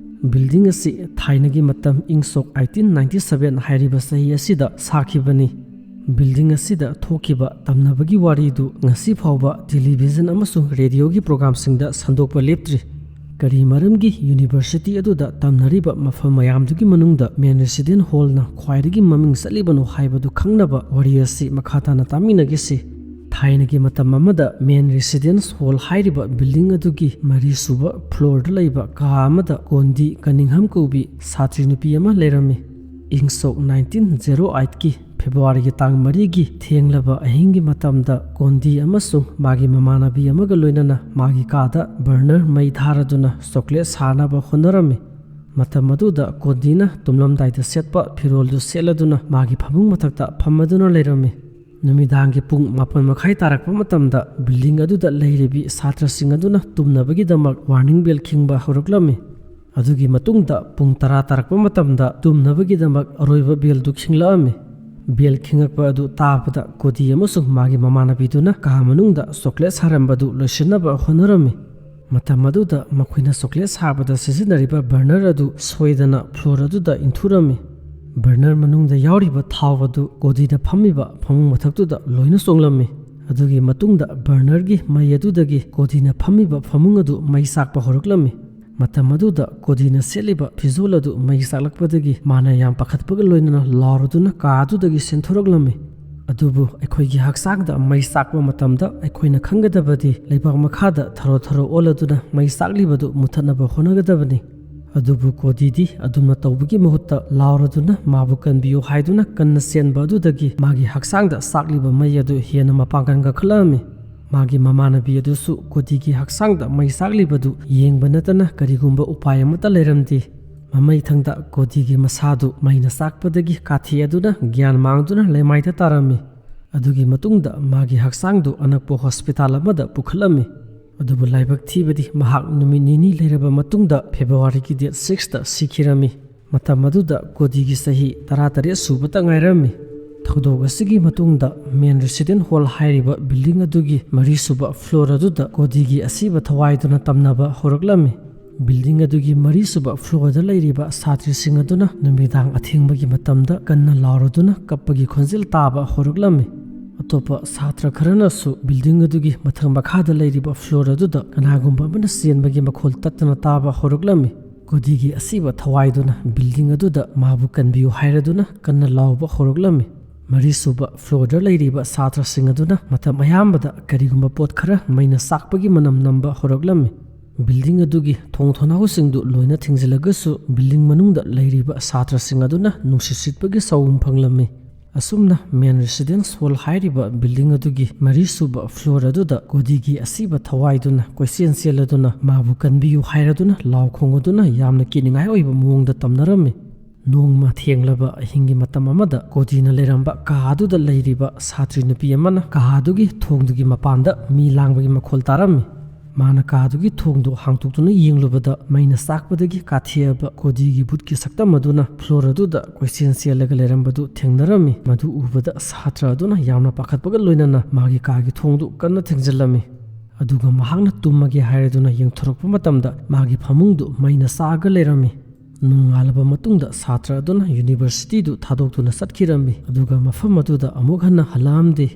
Building ꯑꯁꯤ ꯊꯥꯏꯅꯒꯤ ꯃꯇꯝ ꯏꯪ ꯁꯣꯛ eighteen ninety seven ꯍꯥꯏꯔꯤꯕ ꯆꯍꯤ ꯑꯁꯤꯗ ꯁꯥꯈꯤꯕꯅꯤ꯫ Building ꯑꯁꯤꯗ ꯊꯣꯛꯈꯤꯕ ꯇꯝꯅꯕꯒꯤ ꯋꯥꯔꯤꯗꯨ ꯉꯁꯤ ꯐꯥꯎꯕ television ꯑꯃꯁꯨꯡ radioꯒꯤ programꯁꯤꯡꯗ ꯁꯟꯗꯣꯛꯄ ꯂꯦꯞꯇ꯭ꯔꯤ꯫ ꯀꯔꯤ ꯃꯔꯝꯒꯤ University ꯑꯗꯨꯗ ꯇꯝꯅꯔꯤꯕ ꯃꯐꯝ ꯃꯌꯥꯝꯗꯨꯒꯤ ꯃꯅꯨꯡꯗ Men Residence Hallꯅ ꯈ꯭ꯋꯥꯏꯗꯒꯤ ꯃꯃꯤꯡ ꯆꯠꯂꯤꯕꯅꯣ ꯍꯥꯏꯕꯗꯨ ꯈꯪꯅꯕ ꯋꯥꯔꯤ ꯑꯁꯤ ꯃꯈꯥ ꯇꯥꯅ ꯇꯥꯃꯤꯟꯅꯈꯤꯁꯤ꯫ ꯊꯥꯏꯅꯒꯤ ꯃꯇꯝ ꯑꯃꯗ Men Residence Hall ꯍꯥꯏꯔꯤꯕ building ꯑꯗꯨꯒꯤ ꯃꯔꯤꯁꯨꯕ floorꯗ ꯂꯩꯕ ꯀꯥ ꯑꯃꯗ ꯀꯣꯟꯗꯤ ꯀꯅꯤꯡꯍꯝ ꯀꯧꯕꯤ ꯁꯥꯇ꯭ꯔꯤ ꯅꯨꯄꯤ ꯑꯃ ꯂꯩꯔꯝꯃꯤ꯫ ꯏꯪ ꯁꯣꯛ nineteen oh eightꯀꯤ Februaryꯒꯤ ꯇꯥꯡ ꯃꯔꯤꯒꯤ ꯊꯦꯡꯂꯕ ꯑꯍꯤꯡꯒꯤ ꯃꯇꯝꯗ ꯀꯣꯟꯗꯤ ꯑꯃꯁꯨꯡ ꯃꯥꯒꯤ ꯃꯃꯥꯟꯅꯕꯤ ꯑꯃꯒ ꯂꯣꯏꯅꯅ ꯃꯥꯒꯤ ꯀꯥꯗ burner ꯃꯩ ꯊꯥꯔꯗꯨꯅ chocolate ꯁꯥꯅꯕ ꯍꯣꯠꯅꯔꯝꯃꯤ꯫ ꯃꯇꯝ ꯑꯗꯨꯗ ꯀꯣꯟꯗꯤꯅ ꯇꯨꯝꯂꯝꯗꯥꯏꯗ ꯁꯦꯠꯄ ꯐꯤꯔꯣꯜꯗꯨ ꯁꯦꯠꯂꯗꯨꯅ ꯃꯥꯒꯤ ꯐꯃꯨꯡ ꯃꯊꯛꯇ ꯐꯝꯃꯗꯨꯅ ꯂꯩꯔꯝꯃꯤ꯫ ꯅꯨꯃꯤꯗꯥꯡꯒꯤ ꯄꯨꯡ ꯃꯥꯄꯟ ꯃꯈꯥꯏ ꯇꯥꯔꯛꯄ ꯃꯇꯝꯗ building ꯑꯗꯨꯗ ꯂꯩꯔꯤꯕꯤ ꯁꯥꯇ꯭ꯔꯁꯤꯡ ꯑꯗꯨꯅ ꯇꯨꯝꯅꯕꯒꯤꯗꯃꯛ warning bell ꯈꯤꯡꯕ ꯍꯧꯔꯛꯂꯝꯃꯤ꯫ ꯑꯗꯨꯒꯤ ꯃꯇꯨꯡꯗ ꯄꯨꯡ ꯇꯔꯥ ꯇꯥꯔꯛꯄ ꯃꯇꯝꯗ ꯇꯨꯝꯅꯕꯒꯤꯗꯃꯛ ꯑꯔꯣꯏꯕ bellꯗꯨ ꯈꯤꯡꯂꯛꯑꯝꯃꯤ꯫ Bell ꯈꯤꯡꯉꯛꯄ ꯑꯗꯨ ꯇꯥꯕꯗ ꯀꯣꯗꯤ ꯑꯃꯁꯨꯡ ꯃꯥꯒꯤ ꯃꯃꯥꯟꯅꯕꯤꯗꯨꯅ ꯀꯥ ꯃꯅꯨꯡꯗ chocolate ꯁꯥꯔꯝꯕꯗꯨ ꯂꯣꯏꯁꯤꯟꯅꯕ ꯍꯣꯠꯅꯔꯝꯃꯤ꯫ ꯃꯇꯝ ꯑꯗꯨꯗ ꯃꯈꯣꯏꯅ chocolate ꯁꯥꯕꯗ ꯁꯤꯖꯤꯟꯅꯔꯤꯕ burner ꯑꯗꯨ ꯁꯣꯏꯗꯅ floor ꯑꯗꯨꯗ ꯏꯟꯊꯨꯔꯝꯃꯤ꯫ Burner ꯃꯅꯨꯡꯗ ꯌꯥꯎꯔꯤꯕ ꯊꯥꯎ ꯑꯗꯨ ꯀꯣꯗꯤꯅ ꯐꯝꯃꯤꯕ ꯐꯃꯨꯡ ꯃꯊꯛꯇꯨꯗ ꯂꯣꯏꯅ ꯆꯣꯡꯂꯝꯃꯤ꯫ ꯑꯗꯨꯒꯤ ꯃꯇꯨꯡꯗ burnerꯒꯤ ꯃꯩ ꯑꯗꯨꯗꯒꯤ ꯀꯣꯗꯤꯅ ꯐꯝꯃꯤꯕ ꯐꯃꯨꯡ ꯑꯗꯨ ꯃꯩ ꯆꯥꯛꯄ ꯍꯧꯔꯛꯂꯝꯃꯤ꯫ ꯃꯇꯝ ꯑꯗꯨꯗ ꯀꯣꯗꯤꯅ ꯁꯦꯠꯂꯤꯕ ꯐꯤꯖꯣꯜ ꯑꯗꯨ ꯃꯩ ꯆꯥꯛꯂꯛꯄꯗꯒꯤ ꯃꯥꯅ ꯌꯥꯝ ꯄꯥꯈꯠꯄꯒ ꯂꯣꯏꯅꯅ ꯂꯥꯎꯔꯗꯨꯅ ꯀꯥ ꯑꯗꯨꯗꯒꯤ ꯆꯦꯟꯊꯣꯔꯛꯂꯝꯃꯤ꯫ ꯑꯗꯨꯕꯨ ꯑꯩꯈꯣꯏꯒꯤ ꯍꯛꯆꯥꯡꯗ ꯃꯩ ꯆꯥꯛꯄ ꯃꯇꯝꯗ ꯑꯩꯈꯣꯏꯅ ꯈꯪꯒꯗꯕꯗꯤ ꯂꯩꯕꯥꯛ ꯃꯈꯥꯗ ꯊꯔꯣ ꯊꯔꯣ ꯑꯣꯜꯂꯗꯨꯅ ꯃꯩ ꯆꯥꯛꯂꯤꯕꯗꯨ ꯃꯨꯊꯠꯅꯕ ꯍꯣꯠꯅꯒꯗꯕꯅꯤ꯫ ꯑꯗꯨꯕꯨ ꯒꯣꯗꯤꯗꯤ ꯑꯗꯨꯝꯅ ꯇꯧꯕꯒꯤ ꯃꯍꯨꯠꯇ ꯂꯥꯎꯔꯗꯨꯅ ꯃꯥꯕꯨ ꯀꯟꯕꯤꯌꯨ ꯍꯥꯏꯗꯨꯅ ꯀꯟꯅ ꯆꯦꯟꯕ ꯑꯗꯨꯗꯒꯤ ꯃꯥꯒꯤ ꯍꯛꯆꯥꯡꯗ ꯆꯥꯛꯂꯤꯕ ꯃꯩ ꯑꯗꯨ ꯍꯦꯟꯅ ꯃꯄꯥꯡꯒꯜ ꯀꯟꯈꯠꯂꯛꯂꯝꯃꯤ꯫ ꯃꯥꯒꯤ ꯃꯃꯥꯟꯅꯕꯤ ꯑꯗꯨꯁꯨ ꯒꯣꯗꯤꯒꯤ ꯍꯛꯆꯥꯡꯗ ꯃꯩ ꯆꯥꯛꯂꯤꯕꯗꯨ ꯌꯦꯡꯕ ꯅꯠꯇꯅ ꯀꯔꯤꯒꯨꯝꯕ ꯎꯄꯥꯏ ꯑꯃꯠꯇ ꯂꯩꯔꯝꯗꯦ꯫ ꯃꯃꯩꯊꯪꯗ ꯒꯣꯗꯤꯒꯤ ꯃꯁꯥꯗꯨ ꯃꯩꯅ ꯆꯥꯛꯄꯗꯒꯤ ꯀꯥꯊꯦꯛꯑꯗꯨꯅ ꯒ꯭ꯌꯥꯟ ꯃꯥꯡꯗꯨꯅ ꯂꯩꯃꯥꯏꯗ ꯇꯥꯔꯝꯃꯤ꯫ ꯑꯗꯨꯒꯤ ꯃꯇꯨꯡꯗ ꯃꯥꯒꯤ ꯍꯛꯆꯥꯡꯗꯨ ꯑꯅꯛꯄ ꯍꯣꯁꯄꯤꯇꯥꯜ ꯑꯃꯗ ꯄꯨꯈꯠꯂꯝꯃꯤ꯫ ꯑꯗꯨꯕꯨ ꯂꯥꯏꯕꯛ ꯊꯤꯕꯗꯤ ꯃꯍꯥꯛ ꯅꯨꯃꯤꯠ ꯅꯤꯅꯤ ꯂꯩꯔꯕ ꯃꯇꯨꯡꯗ ꯐꯦꯕ꯭ꯔꯨꯋꯥꯔꯤꯒꯤ ꯗꯦꯠ ꯁꯤꯛꯁꯇ ꯁꯤꯈꯤꯔꯝꯃꯤ꯫ ꯃꯇꯝ ꯑꯗꯨꯗ ꯒꯣꯗꯤꯒꯤ ꯆꯍꯤ ꯇꯔꯥꯇꯔꯦꯠ ꯁꯨꯕꯇ ꯉꯥꯏꯔꯝꯃꯤ꯫ ꯊꯧꯗꯣꯛ ꯑꯁꯤꯒꯤ ꯃꯇꯨꯡꯗ ꯃꯦꯟ ꯔꯦꯁꯤꯗꯦꯟ ꯍꯣꯜ ꯍꯥꯏꯔꯤꯕ ꯕꯤꯜꯗꯤꯡ ꯑꯗꯨꯒꯤ ꯃꯔꯤꯁꯨꯕ ꯐ꯭ꯂꯣꯔ ꯑꯗꯨꯗ ꯒꯣꯗꯤꯒꯤ ꯑꯁꯤꯕ ꯊꯋꯥꯏꯗꯨꯅ ꯇꯝꯅꯕ ꯍꯧꯔꯛꯂꯝꯃꯤ꯫ ꯕꯤꯜꯗꯤꯡ ꯑꯗꯨꯒꯤ ꯃꯔꯤꯁꯨꯕ ꯐ꯭ꯂꯣꯔꯗ ꯂꯩꯔꯤꯕ ꯁꯥꯇ꯭ꯔꯤꯁꯤꯡ ꯑꯗꯨꯅ ꯅꯨꯃꯤꯗꯥꯡ ꯑꯊꯦꯡꯕꯒꯤ ꯃꯇꯝꯗ ꯀꯟꯅ ꯂꯥꯎꯔꯗꯨꯅ ꯀꯞꯄꯒꯤ ꯈꯣꯟꯖꯦꯜ ꯇꯥꯕ ꯍꯧꯔꯛꯂꯝꯃꯤ꯫ ꯑꯇꯣꯞꯄ ꯁꯥꯇ꯭ꯔ ꯈꯔꯅꯁꯨ ꯕꯤꯜꯗꯤꯡ ꯑꯗꯨꯒꯤ ꯃꯊꯛ ꯃꯈꯥꯗ ꯂꯩꯔꯤꯕ ꯐ꯭ꯂꯣꯔ ꯑꯗꯨꯗ ꯀꯅꯥꯒꯨꯝꯕ ꯑꯃꯅ ꯆꯦꯟꯕꯒꯤ ꯃꯈꯣꯜ ꯇꯠꯇꯅ ꯇꯥꯕ ꯍꯧꯔꯛꯂꯝꯃꯤ꯫ ꯒꯣꯗꯤꯒꯤ ꯑꯁꯤꯕ ꯊꯋꯥꯏꯗꯨꯅ ꯕꯤꯜꯗꯤꯡ ꯑꯗꯨꯗ ꯃꯥꯕꯨ ꯀꯟꯕꯤꯌꯨ ꯍꯥꯏꯔꯗꯨꯅ ꯀꯟꯅ ꯂꯥꯎꯕ ꯍꯧꯔꯛꯂꯝꯃꯤ꯫ ꯃꯔꯤꯁꯨꯕ ꯐ꯭ꯂꯣꯔꯗ ꯂꯩꯔꯤꯕ ꯁꯥꯇ꯭ꯔꯁꯤꯡ ꯑꯗꯨꯅ ꯃꯇꯝ ꯑꯌꯥꯝꯕꯗ ꯀꯔꯤꯒꯨꯝꯕ ꯄꯣꯠ ꯈꯔ ꯃꯩꯅ ꯆꯥꯛꯄꯒꯤ ꯃꯅꯝ ꯅꯝꯕ ꯍꯧꯔꯛꯂꯝꯃꯤ꯫ ꯕꯤꯜꯗꯤꯡ ꯑꯗꯨꯒꯤ ꯊꯣꯡ ꯊꯣꯡꯅꯥꯎꯁꯤꯡꯗꯨ ꯂꯣꯏꯅ ꯊꯤꯡꯖꯤꯜꯂꯒꯁꯨ ꯕꯤꯜꯗꯤꯡ ꯃꯅꯨꯡꯗ ꯂꯩꯔꯤꯕ ꯁꯥꯇ꯭ꯔꯁꯤꯡ ꯑꯗꯨꯅ ꯅꯨꯡꯁꯤꯠ ꯁꯤꯠꯄꯒꯤ ꯁꯥꯎꯝ ꯐꯪꯂꯝꯃꯤ꯫ ꯑꯁꯨꯝꯅ ꯃꯦꯟ ꯔꯦꯁꯤꯗꯦꯟꯁ ꯍꯣꯜ ꯍꯥꯏꯔꯤꯕ ꯕꯤꯜꯗꯤꯡ ꯑꯗꯨꯒꯤ ꯃꯔꯤꯁꯨꯕ ꯐ꯭ꯂꯣꯔ ꯑꯗꯨꯗ ꯒꯣꯗꯤꯒꯤ ꯑꯁꯤꯕ ꯊꯋꯥꯏꯗꯨꯅ ꯀꯣꯏꯆꯦꯟ ꯆꯦꯜꯂꯗꯨꯅ ꯃꯥꯕꯨ ꯀꯟꯕꯤꯌꯨ ꯍꯥꯏꯔꯗꯨꯅ ꯂꯥꯎ ꯈꯣꯡꯉꯗꯨꯅ ꯌꯥꯝꯅ ꯀꯤꯅꯤꯡꯉꯥꯏ ꯑꯣꯏꯕ ꯃꯑꯣꯡꯗ ꯇꯝꯅꯔꯝꯃꯤ꯫ ꯅꯣꯡꯃ ꯊꯦꯡꯂꯕ ꯑꯍꯤꯡꯒꯤ ꯃꯇꯝ ꯑꯃꯗ ꯒꯣꯗꯤꯅ ꯂꯩꯔꯝꯕ ꯀꯥ ꯑꯗꯨꯗ ꯂꯩꯔꯤꯕ ꯁꯥꯇ꯭ꯔꯤ ꯅꯨꯄꯤ ꯑꯃꯅ ꯀꯥ ꯑꯗꯨꯒꯤ ꯊꯣꯡꯗꯨꯒꯤ ꯃꯄꯥꯟꯗ ꯃꯤ ꯂꯥꯡꯕꯒꯤ ꯃꯈꯣꯜ ꯇꯥꯔꯝꯃꯤ꯫ ꯃꯥꯅ ꯀꯥꯗꯨꯒꯤ ꯊꯣꯡꯗꯨ ꯍꯥꯡꯗꯣꯛꯇꯨꯅ ꯌꯦꯡꯂꯨꯕꯗ ꯃꯩꯅ ꯆꯥꯛꯄꯗꯒꯤ ꯀꯥꯊꯦꯛꯑꯕ ꯒꯣꯗꯤꯒꯤ ꯕꯨꯠꯀꯤ ꯁꯛꯇꯝ ꯑꯗꯨꯅ ꯐ꯭ꯂꯣꯔ ꯑꯗꯨꯗ ꯀꯣꯏꯆꯦꯟ ꯆꯦꯜꯂꯒ ꯂꯩꯔꯝꯕꯗꯨ ꯊꯦꯡꯅꯔꯝꯃꯤ꯫ ꯃꯗꯨ ꯎꯕꯗ ꯁꯥꯇ꯭ꯔ ꯑꯗꯨꯅ ꯌꯥꯝꯅ ꯄꯥꯈꯠꯄꯒ ꯂꯣꯏꯅꯅ ꯃꯥꯒꯤ ꯀꯥꯒꯤ ꯊꯣꯡꯗꯨ ꯀꯟꯅ ꯊꯤꯡꯖꯤꯜꯂꯝꯃꯤ꯫ ꯑꯗꯨꯒ ꯃꯍꯥꯛꯅ ꯇꯨꯝꯃꯒꯦ ꯍꯥꯏꯔꯗꯨꯅ ꯌꯦꯡꯊꯣꯔꯛꯄ ꯃꯇꯝꯗ ꯃꯥꯒꯤ ꯐꯃꯨꯡꯗꯨ ꯃꯩꯅ ꯆꯥꯛꯑꯒ ꯂꯩꯔꯝꯃꯤ꯫ ꯅꯣꯡꯉꯥꯜꯂꯕ ꯃꯇꯨꯡꯗ ꯁꯥꯇ꯭ꯔ ꯑꯗꯨꯅ ꯌꯨꯅꯤꯚꯔꯁꯤꯇꯤꯗꯨ ꯊꯥꯗꯣꯛꯇꯨꯅ ꯆꯠꯈꯤꯔꯝꯃꯤ, ꯑꯗꯨꯒ ꯃꯐꯝ ꯑꯗꯨꯗ ꯑꯃꯨꯛ ꯍꯟꯅ ꯍꯜꯂꯛꯑꯝꯗꯦ꯫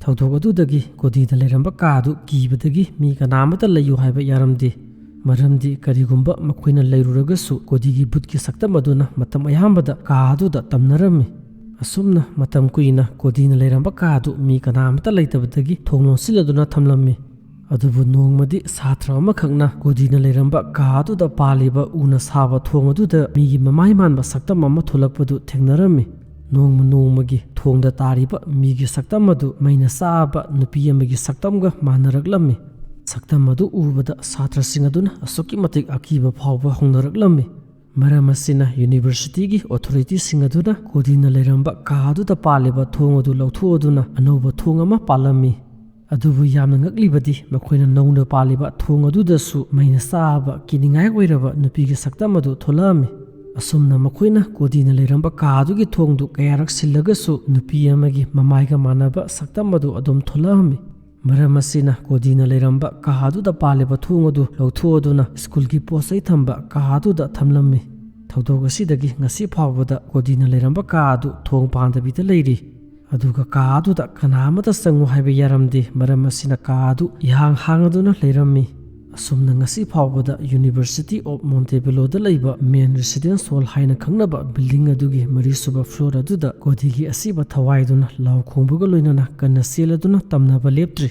ꯊꯧꯗꯣꯛ ꯑꯗꯨꯗꯒꯤ ꯒꯣꯗꯤꯗ ꯂꯩꯔꯝꯕ ꯀꯥ ꯑꯗꯨ ꯀꯤꯕꯗꯒꯤ ꯃꯤ ꯀꯅꯥ ꯑꯃꯠꯇ ꯂꯩꯌꯨ ꯍꯥꯏꯕ ꯌꯥꯔꯝꯗꯦ, ꯃꯔꯝꯗꯤ ꯀꯔꯤꯒꯨꯝꯕ ꯃꯈꯣꯏꯅ ꯂꯩꯔꯨꯔꯒꯁꯨ ꯒꯣꯗꯤꯒꯤ ꯕꯨꯠꯀꯤ ꯁꯛꯇꯝ ꯑꯗꯨꯅ ꯃꯇꯝ ꯑꯌꯥꯝꯕꯗ ꯀꯥ ꯑꯗꯨꯗ ꯇꯝꯅꯔꯝꯃꯤ꯫ ꯑꯁꯨꯝꯅ ꯃꯇꯝ ꯀꯨꯏꯅ ꯀꯣꯗꯤꯅ ꯂꯩꯔꯝꯕ ꯀꯥ ꯑꯗꯨ ꯃꯤ ꯀꯅꯥ ꯑꯃꯠꯇ ꯂꯩꯇꯕꯗꯒꯤ ꯊꯣꯡ ꯂꯣꯟꯁꯤꯜꯂꯗꯨꯅ ꯊꯝꯂꯝꯃꯤ꯫ ꯑꯗꯨꯕꯨ ꯅꯣꯡꯃꯗꯤ ꯁꯥꯇ꯭ꯔ ꯑꯃꯈꯛꯅ ꯀꯣꯗꯤꯅ ꯂꯩꯔꯝꯕ ꯀꯥ ꯑꯗꯨꯗ ꯄꯥꯜꯂꯤꯕ ꯎꯅ ꯁꯥꯕ ꯊꯣꯡ ꯑꯗꯨꯗ ꯃꯤꯒꯤ ꯃꯃꯥꯏ ꯃꯥꯟꯕ ꯁꯛꯇꯝ ꯑꯃ ꯊꯣꯛꯂꯛꯄꯗꯨ ꯊꯦꯡꯅꯔꯝꯃꯤ꯫ ꯅꯣꯡꯃ ꯅꯣꯡꯃꯒꯤ ꯊꯣꯡꯗ ꯇꯥꯔꯤꯕ ꯃꯤꯒꯤ ꯁꯛꯇꯝ ꯑꯗꯨ ꯃꯩꯅ ꯆꯥꯕ ꯅꯨꯄꯤ ꯑꯃꯒꯤ ꯁꯛꯇꯝꯒ ꯃꯥꯟꯅꯔꯛꯂꯝꯃꯤ꯫ ꯁꯛꯇꯝ ꯑꯗꯨ ꯎꯕꯗ ꯁꯥꯇ꯭ꯔꯁꯤꯡ ꯑꯗꯨꯅ ꯑꯁꯨꯛꯀꯤ ꯃꯇꯤꯛ ꯑꯀꯤꯕ ꯐꯥꯎꯕ ꯍꯧꯅꯔꯛꯂꯝꯃꯤ꯫ ꯃꯔꯝ ꯑꯁꯤꯅ ꯌꯨꯅꯤꯚꯔꯁꯤꯇꯤꯒꯤ ꯑꯣꯊꯣꯔꯤꯇꯤꯁꯤꯡ ꯑꯗꯨꯅ ꯀꯣꯗꯤꯅ ꯂꯩꯔꯝꯕ ꯀꯥ ꯑꯗꯨꯗ ꯄꯥꯜꯂꯤꯕ ꯊꯣꯡ ꯑꯗꯨ ꯂꯧꯊꯣꯛꯑꯗꯨꯅ ꯑꯅꯧꯕ ꯊꯣꯡ ꯑꯃ ꯄꯥꯜꯂꯝꯃꯤ꯫ ꯑꯗꯨꯕꯨ ꯌꯥꯝꯅ ꯉꯛꯂꯤꯕꯗꯤ ꯃꯈꯣꯏꯅ ꯅꯧꯅ ꯄꯥꯜꯂꯤꯕ ꯊꯣꯡ ꯑꯗꯨꯗꯁꯨ ꯃꯩꯅ ꯆꯥꯕ ꯀꯤꯅꯤꯡꯉꯥꯏ ꯑꯣꯏꯔꯕ ꯅꯨꯄꯤꯒꯤ ꯁꯛꯇꯝ ꯑꯗꯨ ꯊꯣꯛꯂꯛꯑꯝꯃꯤ꯫ ꯑꯁꯨꯝꯅ ꯃꯈꯣꯏꯅ ꯀꯣꯗꯤꯅ ꯂꯩꯔꯝꯕ ꯀꯥ ꯑꯗꯨꯒꯤ ꯊꯣꯡꯗꯨ ꯀꯌꯥꯔꯛ ꯁꯤꯜꯂꯒꯁꯨ ꯅꯨꯄꯤ ꯑꯃꯒꯤ ꯃꯃꯥꯏꯒ ꯃꯥꯟꯅꯕ ꯁꯛꯇꯝ ꯑꯗꯨ ꯑꯗꯨꯝ ꯊꯣꯛꯂꯛꯑꯝꯃꯤ꯫ ꯃꯔꯝ ꯑꯁꯤꯅ ꯀꯣꯗꯤꯅ ꯂꯩꯔꯝꯕ ꯀꯥ ꯑꯗꯨꯗ ꯄꯥꯜꯂꯤꯕ ꯊꯣꯡ ꯑꯗꯨ ꯂꯧꯊꯣꯛꯑꯗꯨꯅ ꯁ꯭ꯀꯨꯜꯒꯤ ꯄꯣꯠ ꯆꯩ ꯊꯝꯕ ꯀꯥ ꯑꯗꯨꯗ ꯊꯝꯂꯝꯃꯤ꯫ ꯊꯧꯗꯣꯛ ꯑꯁꯤꯗꯒꯤ ꯉꯁꯤ ꯐꯥꯎꯕꯗ ꯀꯣꯗꯤꯅ ꯂꯩꯔꯝꯕ ꯀꯥ ꯑꯗꯨ ꯊꯣꯡ ꯄꯥꯟꯗꯕꯤꯗ ꯂꯩꯔꯤ꯫ ꯑꯗꯨꯒ ꯀꯥ ꯑꯗꯨꯗ ꯀꯅꯥ ꯑꯃꯠꯇ ꯆꯪꯉꯨ ꯍꯥꯏꯕ ꯌꯥꯔꯝꯗꯦ, ꯃꯔꯝ ꯑꯁꯤꯅ ꯀꯥ ꯑꯗꯨ ꯏꯍꯥꯡ ꯍꯥꯡꯗꯨꯅ ꯂꯩꯔꯝꯃꯤ꯫ ꯑꯁꯨꯝꯅ ꯉꯁꯤ ꯐꯥꯎꯕꯗ University of Montebelloꯗ ꯂꯩꯕ main residence hall ꯍꯥꯏꯅ ꯈꯪꯅꯕ building ꯑꯗꯨꯒꯤ ꯃꯔꯤꯁꯨꯕ floor ꯑꯗꯨꯗ ꯀꯣꯗꯤꯒꯤ ꯑꯁꯤꯕ ꯊꯋꯥꯏꯗꯨꯅ ꯂꯥꯎ ꯈꯣꯡꯕꯒ ꯂꯣꯏꯅꯅ ꯀꯟꯅ ꯆꯦꯜꯂꯗꯨꯅ ꯇꯝꯅꯕ ꯂꯦꯞꯇ꯭ꯔꯤ꯫